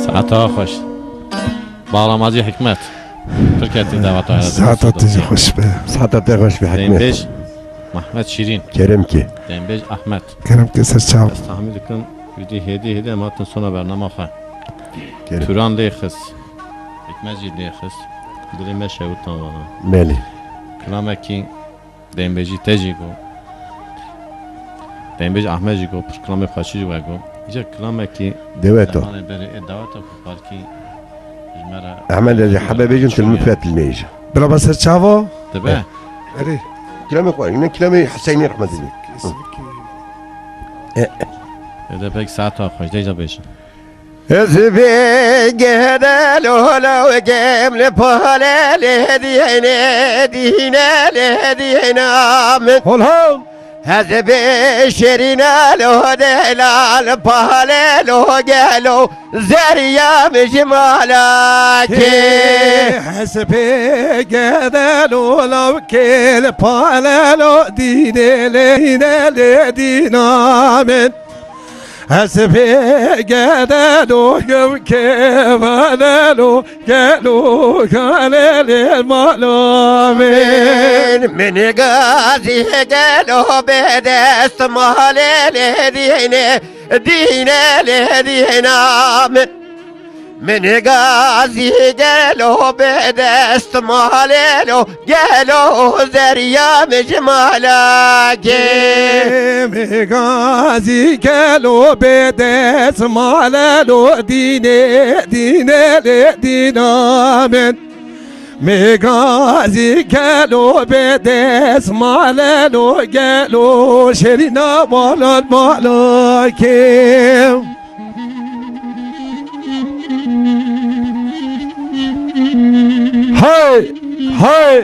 Saeta xweş. Bağlamacı Hikmet. Türkiye dawata. Saeta te jî xweş be. Saeta te xweş be, Hikmet. Dembêj Mehmet Şirin. Kerem ki. Dembêj Ahmet. Kerem ki ser çav. Ez tahmin dikim, yedî hêdî hêdî em hatin sona bernama xwe. Kerem. Turan lê xist. Hikmet jî lê xist. Dilê me şewit tam vana. Belê. Kilamekî Dembêjî te jî got. Dembêj Ahmet jî got, pir kilamê xweşî jî we got. Îca kilamekî Dewet o. Zemanê berê ê daweta ku parkî ji me re Ehmed ez ê hebe bêjim, tu li min fetilmêje. Bila be ser çava? Dibe. Eh. Erê. Kilamê xwe, ne kilamê Hüseyinê rehmetî. Kesinlikle. Eh. Ê de pek saeta xweş, de îca bêjin. Ez bê gede lolo gem li pale lê dîne, dîne lê dîna min. Hol hol. Ez bê şerîne lo delal pale lo gelo zeriya min ji mala kê. Kê, ez bê gede lolo kê li pale lo dîne lê, dîne lê dîna min. Ez bê gede do gevke vane lo gelo gale lê mala min. Min gazî gelo bê dest malê lê dîne, dîne lê dîna min. Min gazî gelo bê dest malê lo gelo zeriya min ji mala kê. Min gazî gelo bê dest malê lo dîne, dîne lê dîna min. Min gazî gelo bê dest malê lo gelo şerîna malan mala kê. Hey! Hey!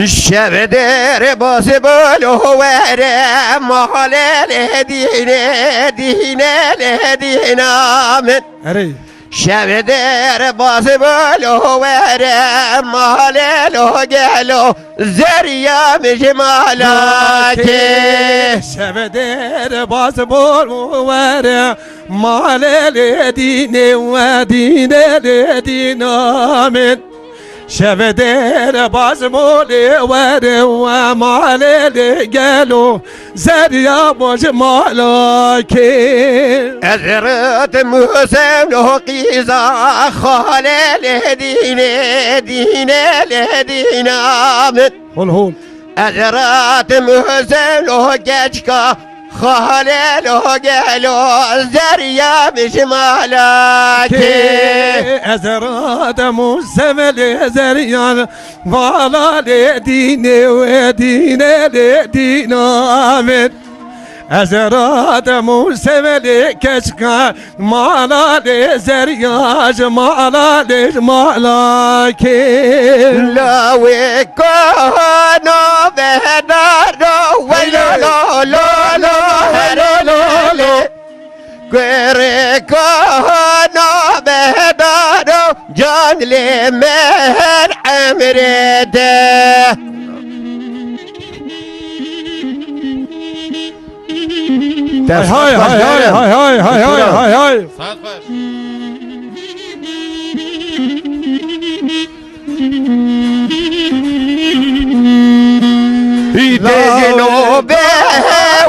Şev derbas bolo were malê lê dîne, dîne lê dîna min. Erê. Şev derbas bolo were malê lo gelo zeriya min ji mala kê. Şev derbas bolo were malê lê dîne we dîne lê dîna min. Şev derbas bolo were we malê lê gelo zeriya min ji mala kê. Ez rêtim Huseyno qîza xalê lê dîne, dîne lê dîna min. Hol hol. Ez rêtim Huseyno keçka xalê lo gelo zeriya min ji mala kê. Kê, ez rêtim Huseyno lê zeriya Vala lê dîne we dîne lê dîna min. Ez radim û sevelê keçka mala lê zerya ji mala lê ji mala kê. La wê kana vedaro weylo lo lo lo hero lo lê. Kurê kana behdaro can lê me her emrê de. Hay hay hay hay hay hay hay hay hay. Saet xweş. Têjin û bê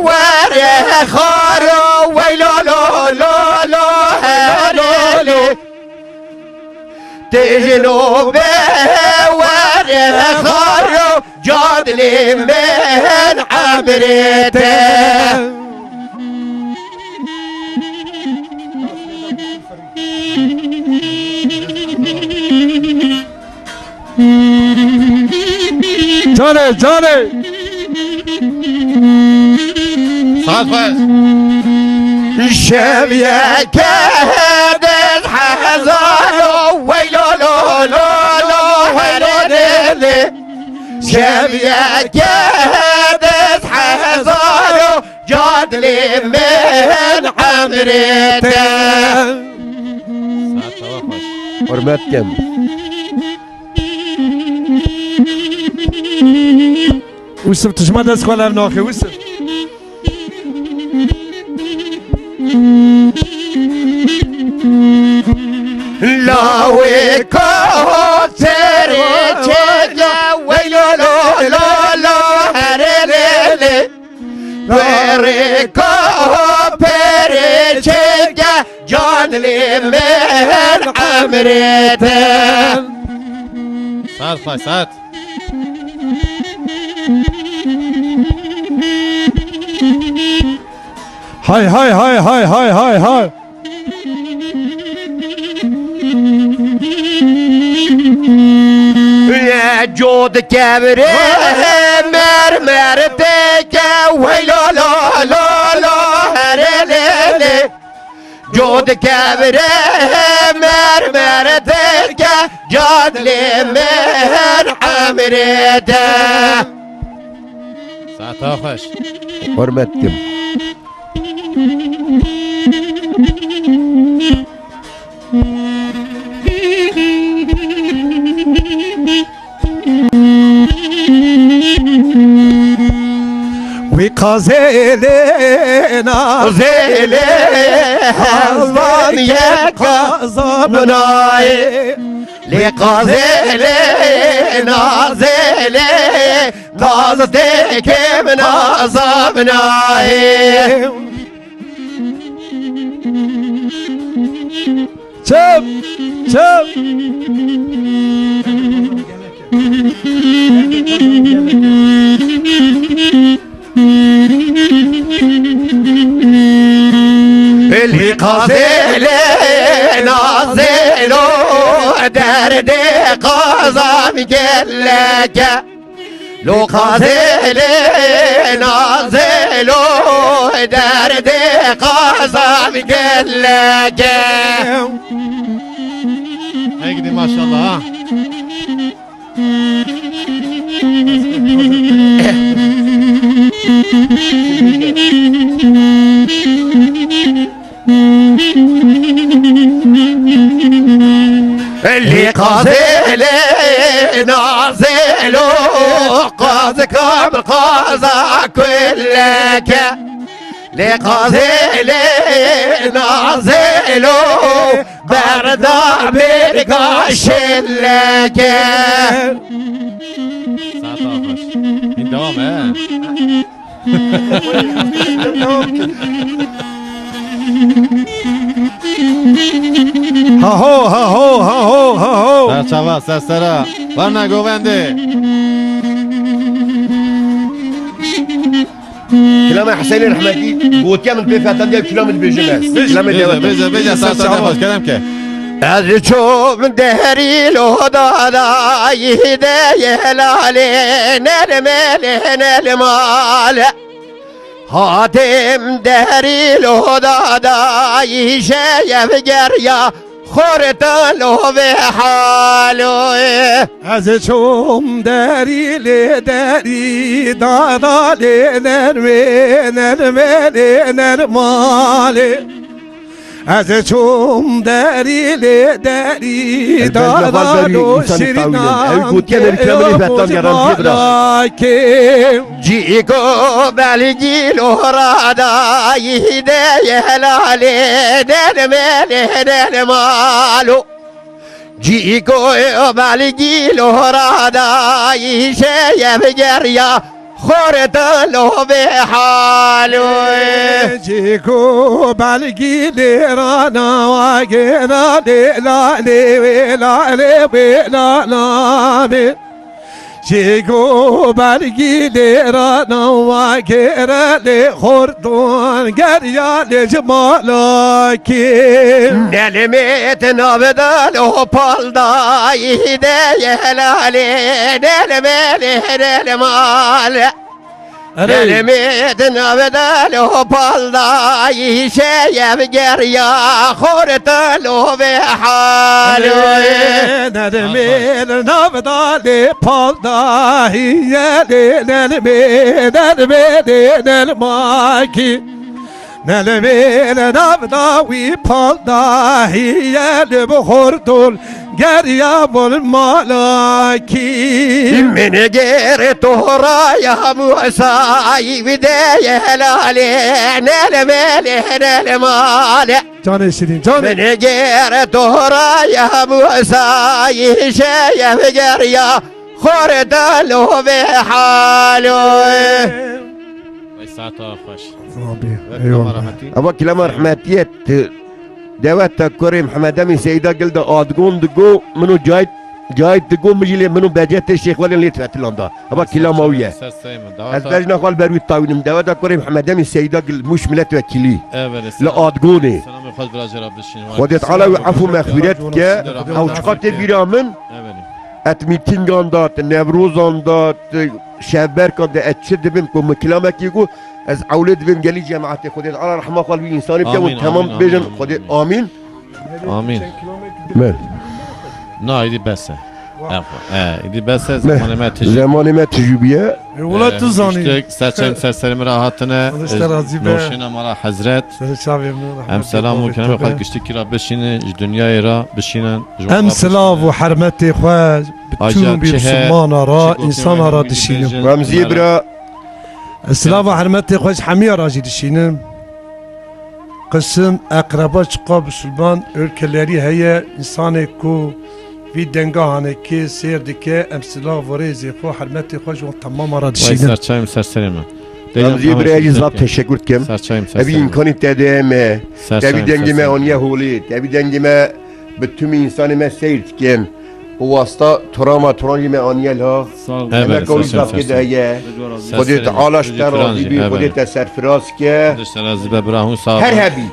were xaro weylo lo lo lo herê lê. Têjin û bê were xaro cad Min emrê te. Canê, canê. Saet xweş. Şeviyeke dez hezar o, wey lo lo lo lo, herê lê lê. Şeviyeke dez hezar o, can dilê min emrê te. Saet xweş. Hurmet kem. Wisif, tu ji me dest xwe lev naxî, Wisif. Lawê koçerê çêke, wey lo lo lo lo, herê lê lê. Perê koperê çêke, can dilê min emrê te. Saet xweş, saet. Hay, hay, hay, hay. Cod kevre mermer teke, wey lo lo lo lo, herê lê lê. Cod kevre mermer teke, can dilê min emrê te. Saeta xweş. Hurmet kim. Wî qazê lê nazê lê, hezvan yek qaza min ayê. Lê qazê lê nazê lê, naz tê kim naza min ayê. Çep! Çep! Lî qazê lê nazê lo, derdê qazan gelek e. Lo qazê lê nazê lo, derdê qazan gelek e. Hey gidi maşallah ha. Lê qazê lê nazê lo, qaz kam qaza kuleke. Lê qazê lê nazê lo, berda bêrka şileke. Saeta xweş. Hîn devam e. Haho, haho, haho, haho. Serçava, sersera. Varna govendê. Kilama Hüseyin Rahmetli, gotiye min pê fetan diye kilama dibêjim ez. Kilama Bêje, devam bêje, et. Bêje, Serçava. Saeta xweş, kerem ke. Ez çûm derî lo dadayî de ye lalê, nermele nermale. Hatim derî lo dadayî, şeyev geriya, xortan lo ve halo. Ez çûm derî lê derî, dada lê nermê, nermê lê nermalê. Ez çûm derî lê derî, dada lo şirîna. Ew gotiye derî kilamê lê fetan ya, ramziyê bira. Cîko belgî lo radayî de ye helalê, nermê lê nermalo. Cîko belgî lo radayî, şeyev geriya, xortan lo ve halo. Cîko belgî lê rana, wagêna lê lalê, wê lalê, wê lala bê. Çêgo bergî lê rana wa gêre lê xorton geriya lê ji malakî. Nelimêt navdal o paldayî de yelalê, nelimêlê nelimale. Erê. Nelimêt navdal o paldayî şeyev geriya xorton o vê halo. Erê, nelimêt navdal paldayî yelê, nelimê, nelimê, nelimaki. Nelimê li nav dawî pal dahiye li bi xortol geriya bol malakî. Min gêr toraya Musayî wî de yelalê, nelimê lê nelimale. Canê şirîn, canê. Min gêr toraya Musayî şeyev geriya xortol o vê halo. Vay saeta xweş. Abi, eyvallah. Eva kilama rehmetiyê tu deweta kurê Mihemed Emîn Seyda Gil de adgon digo, min û Cahit, Cahit digo, min jî lê min û Becetê Şêx Welên lê fetilanda. Eva kilama wî ye. Ser serê min. Ez bejna xwe li ber wî tawînim. Deweta kurê Mihemed Emîn Seyda Gil, Mûş milletvekilî. Evet, li Adgonê. Selamê xwe bira jê re bişîn. Xwedê Teala wî efû mexfîret ke. Ew çiqa tê bîra min. Evet. Et mîtîngan da, ti Newrozan da, ti şevberkan de, ez çi dibim ku min kilamekî got, ez ewlê dibim gelî cemaetê Xwedê Teala rehma xwe li vî însanî bike û temam bêjin Xwedê amîn. Amîn. Me. Na, îdî bes e. Ev, e, îdî bes e, zemanê me tijî. Zemanê me tijî bûye. E, wela tu zanî. Giştek, serçem ser serê min re hatine. Noşêna me re hezret. Em selam û kilamê xwe giştikî re bişînin, ji dinyayê re bişînin. Em silav û hermetê xwe bi tûm bî misilmana re, însana re dişînim. Remzî bira. Silav û hermetê xwe ji hemiya re jî dişînim. Qisim, eqreba, çiqa misilman, ülkeleri heye, însanê ku vî denga hanekê sêr dike, em silav û rêzê xwe, hermetê xwe ji wan temama re dişînin. Vay serçayê min, ser serê min. Remzî bira, ez jî zaf teşekkür dikim. Serçayê min, ser serê min. Evî îmkanî te de me. Tevî dengê me aniye holê. Tevî dengê me bi tümî însanê me seyr dikin. Û wasta torama toran jî me aniye la. Sağ ol. Emeka wî zaf kê de heye. Xwedê Teala ji te razî bî, Xwedê te serfiraz ke. Her hebî.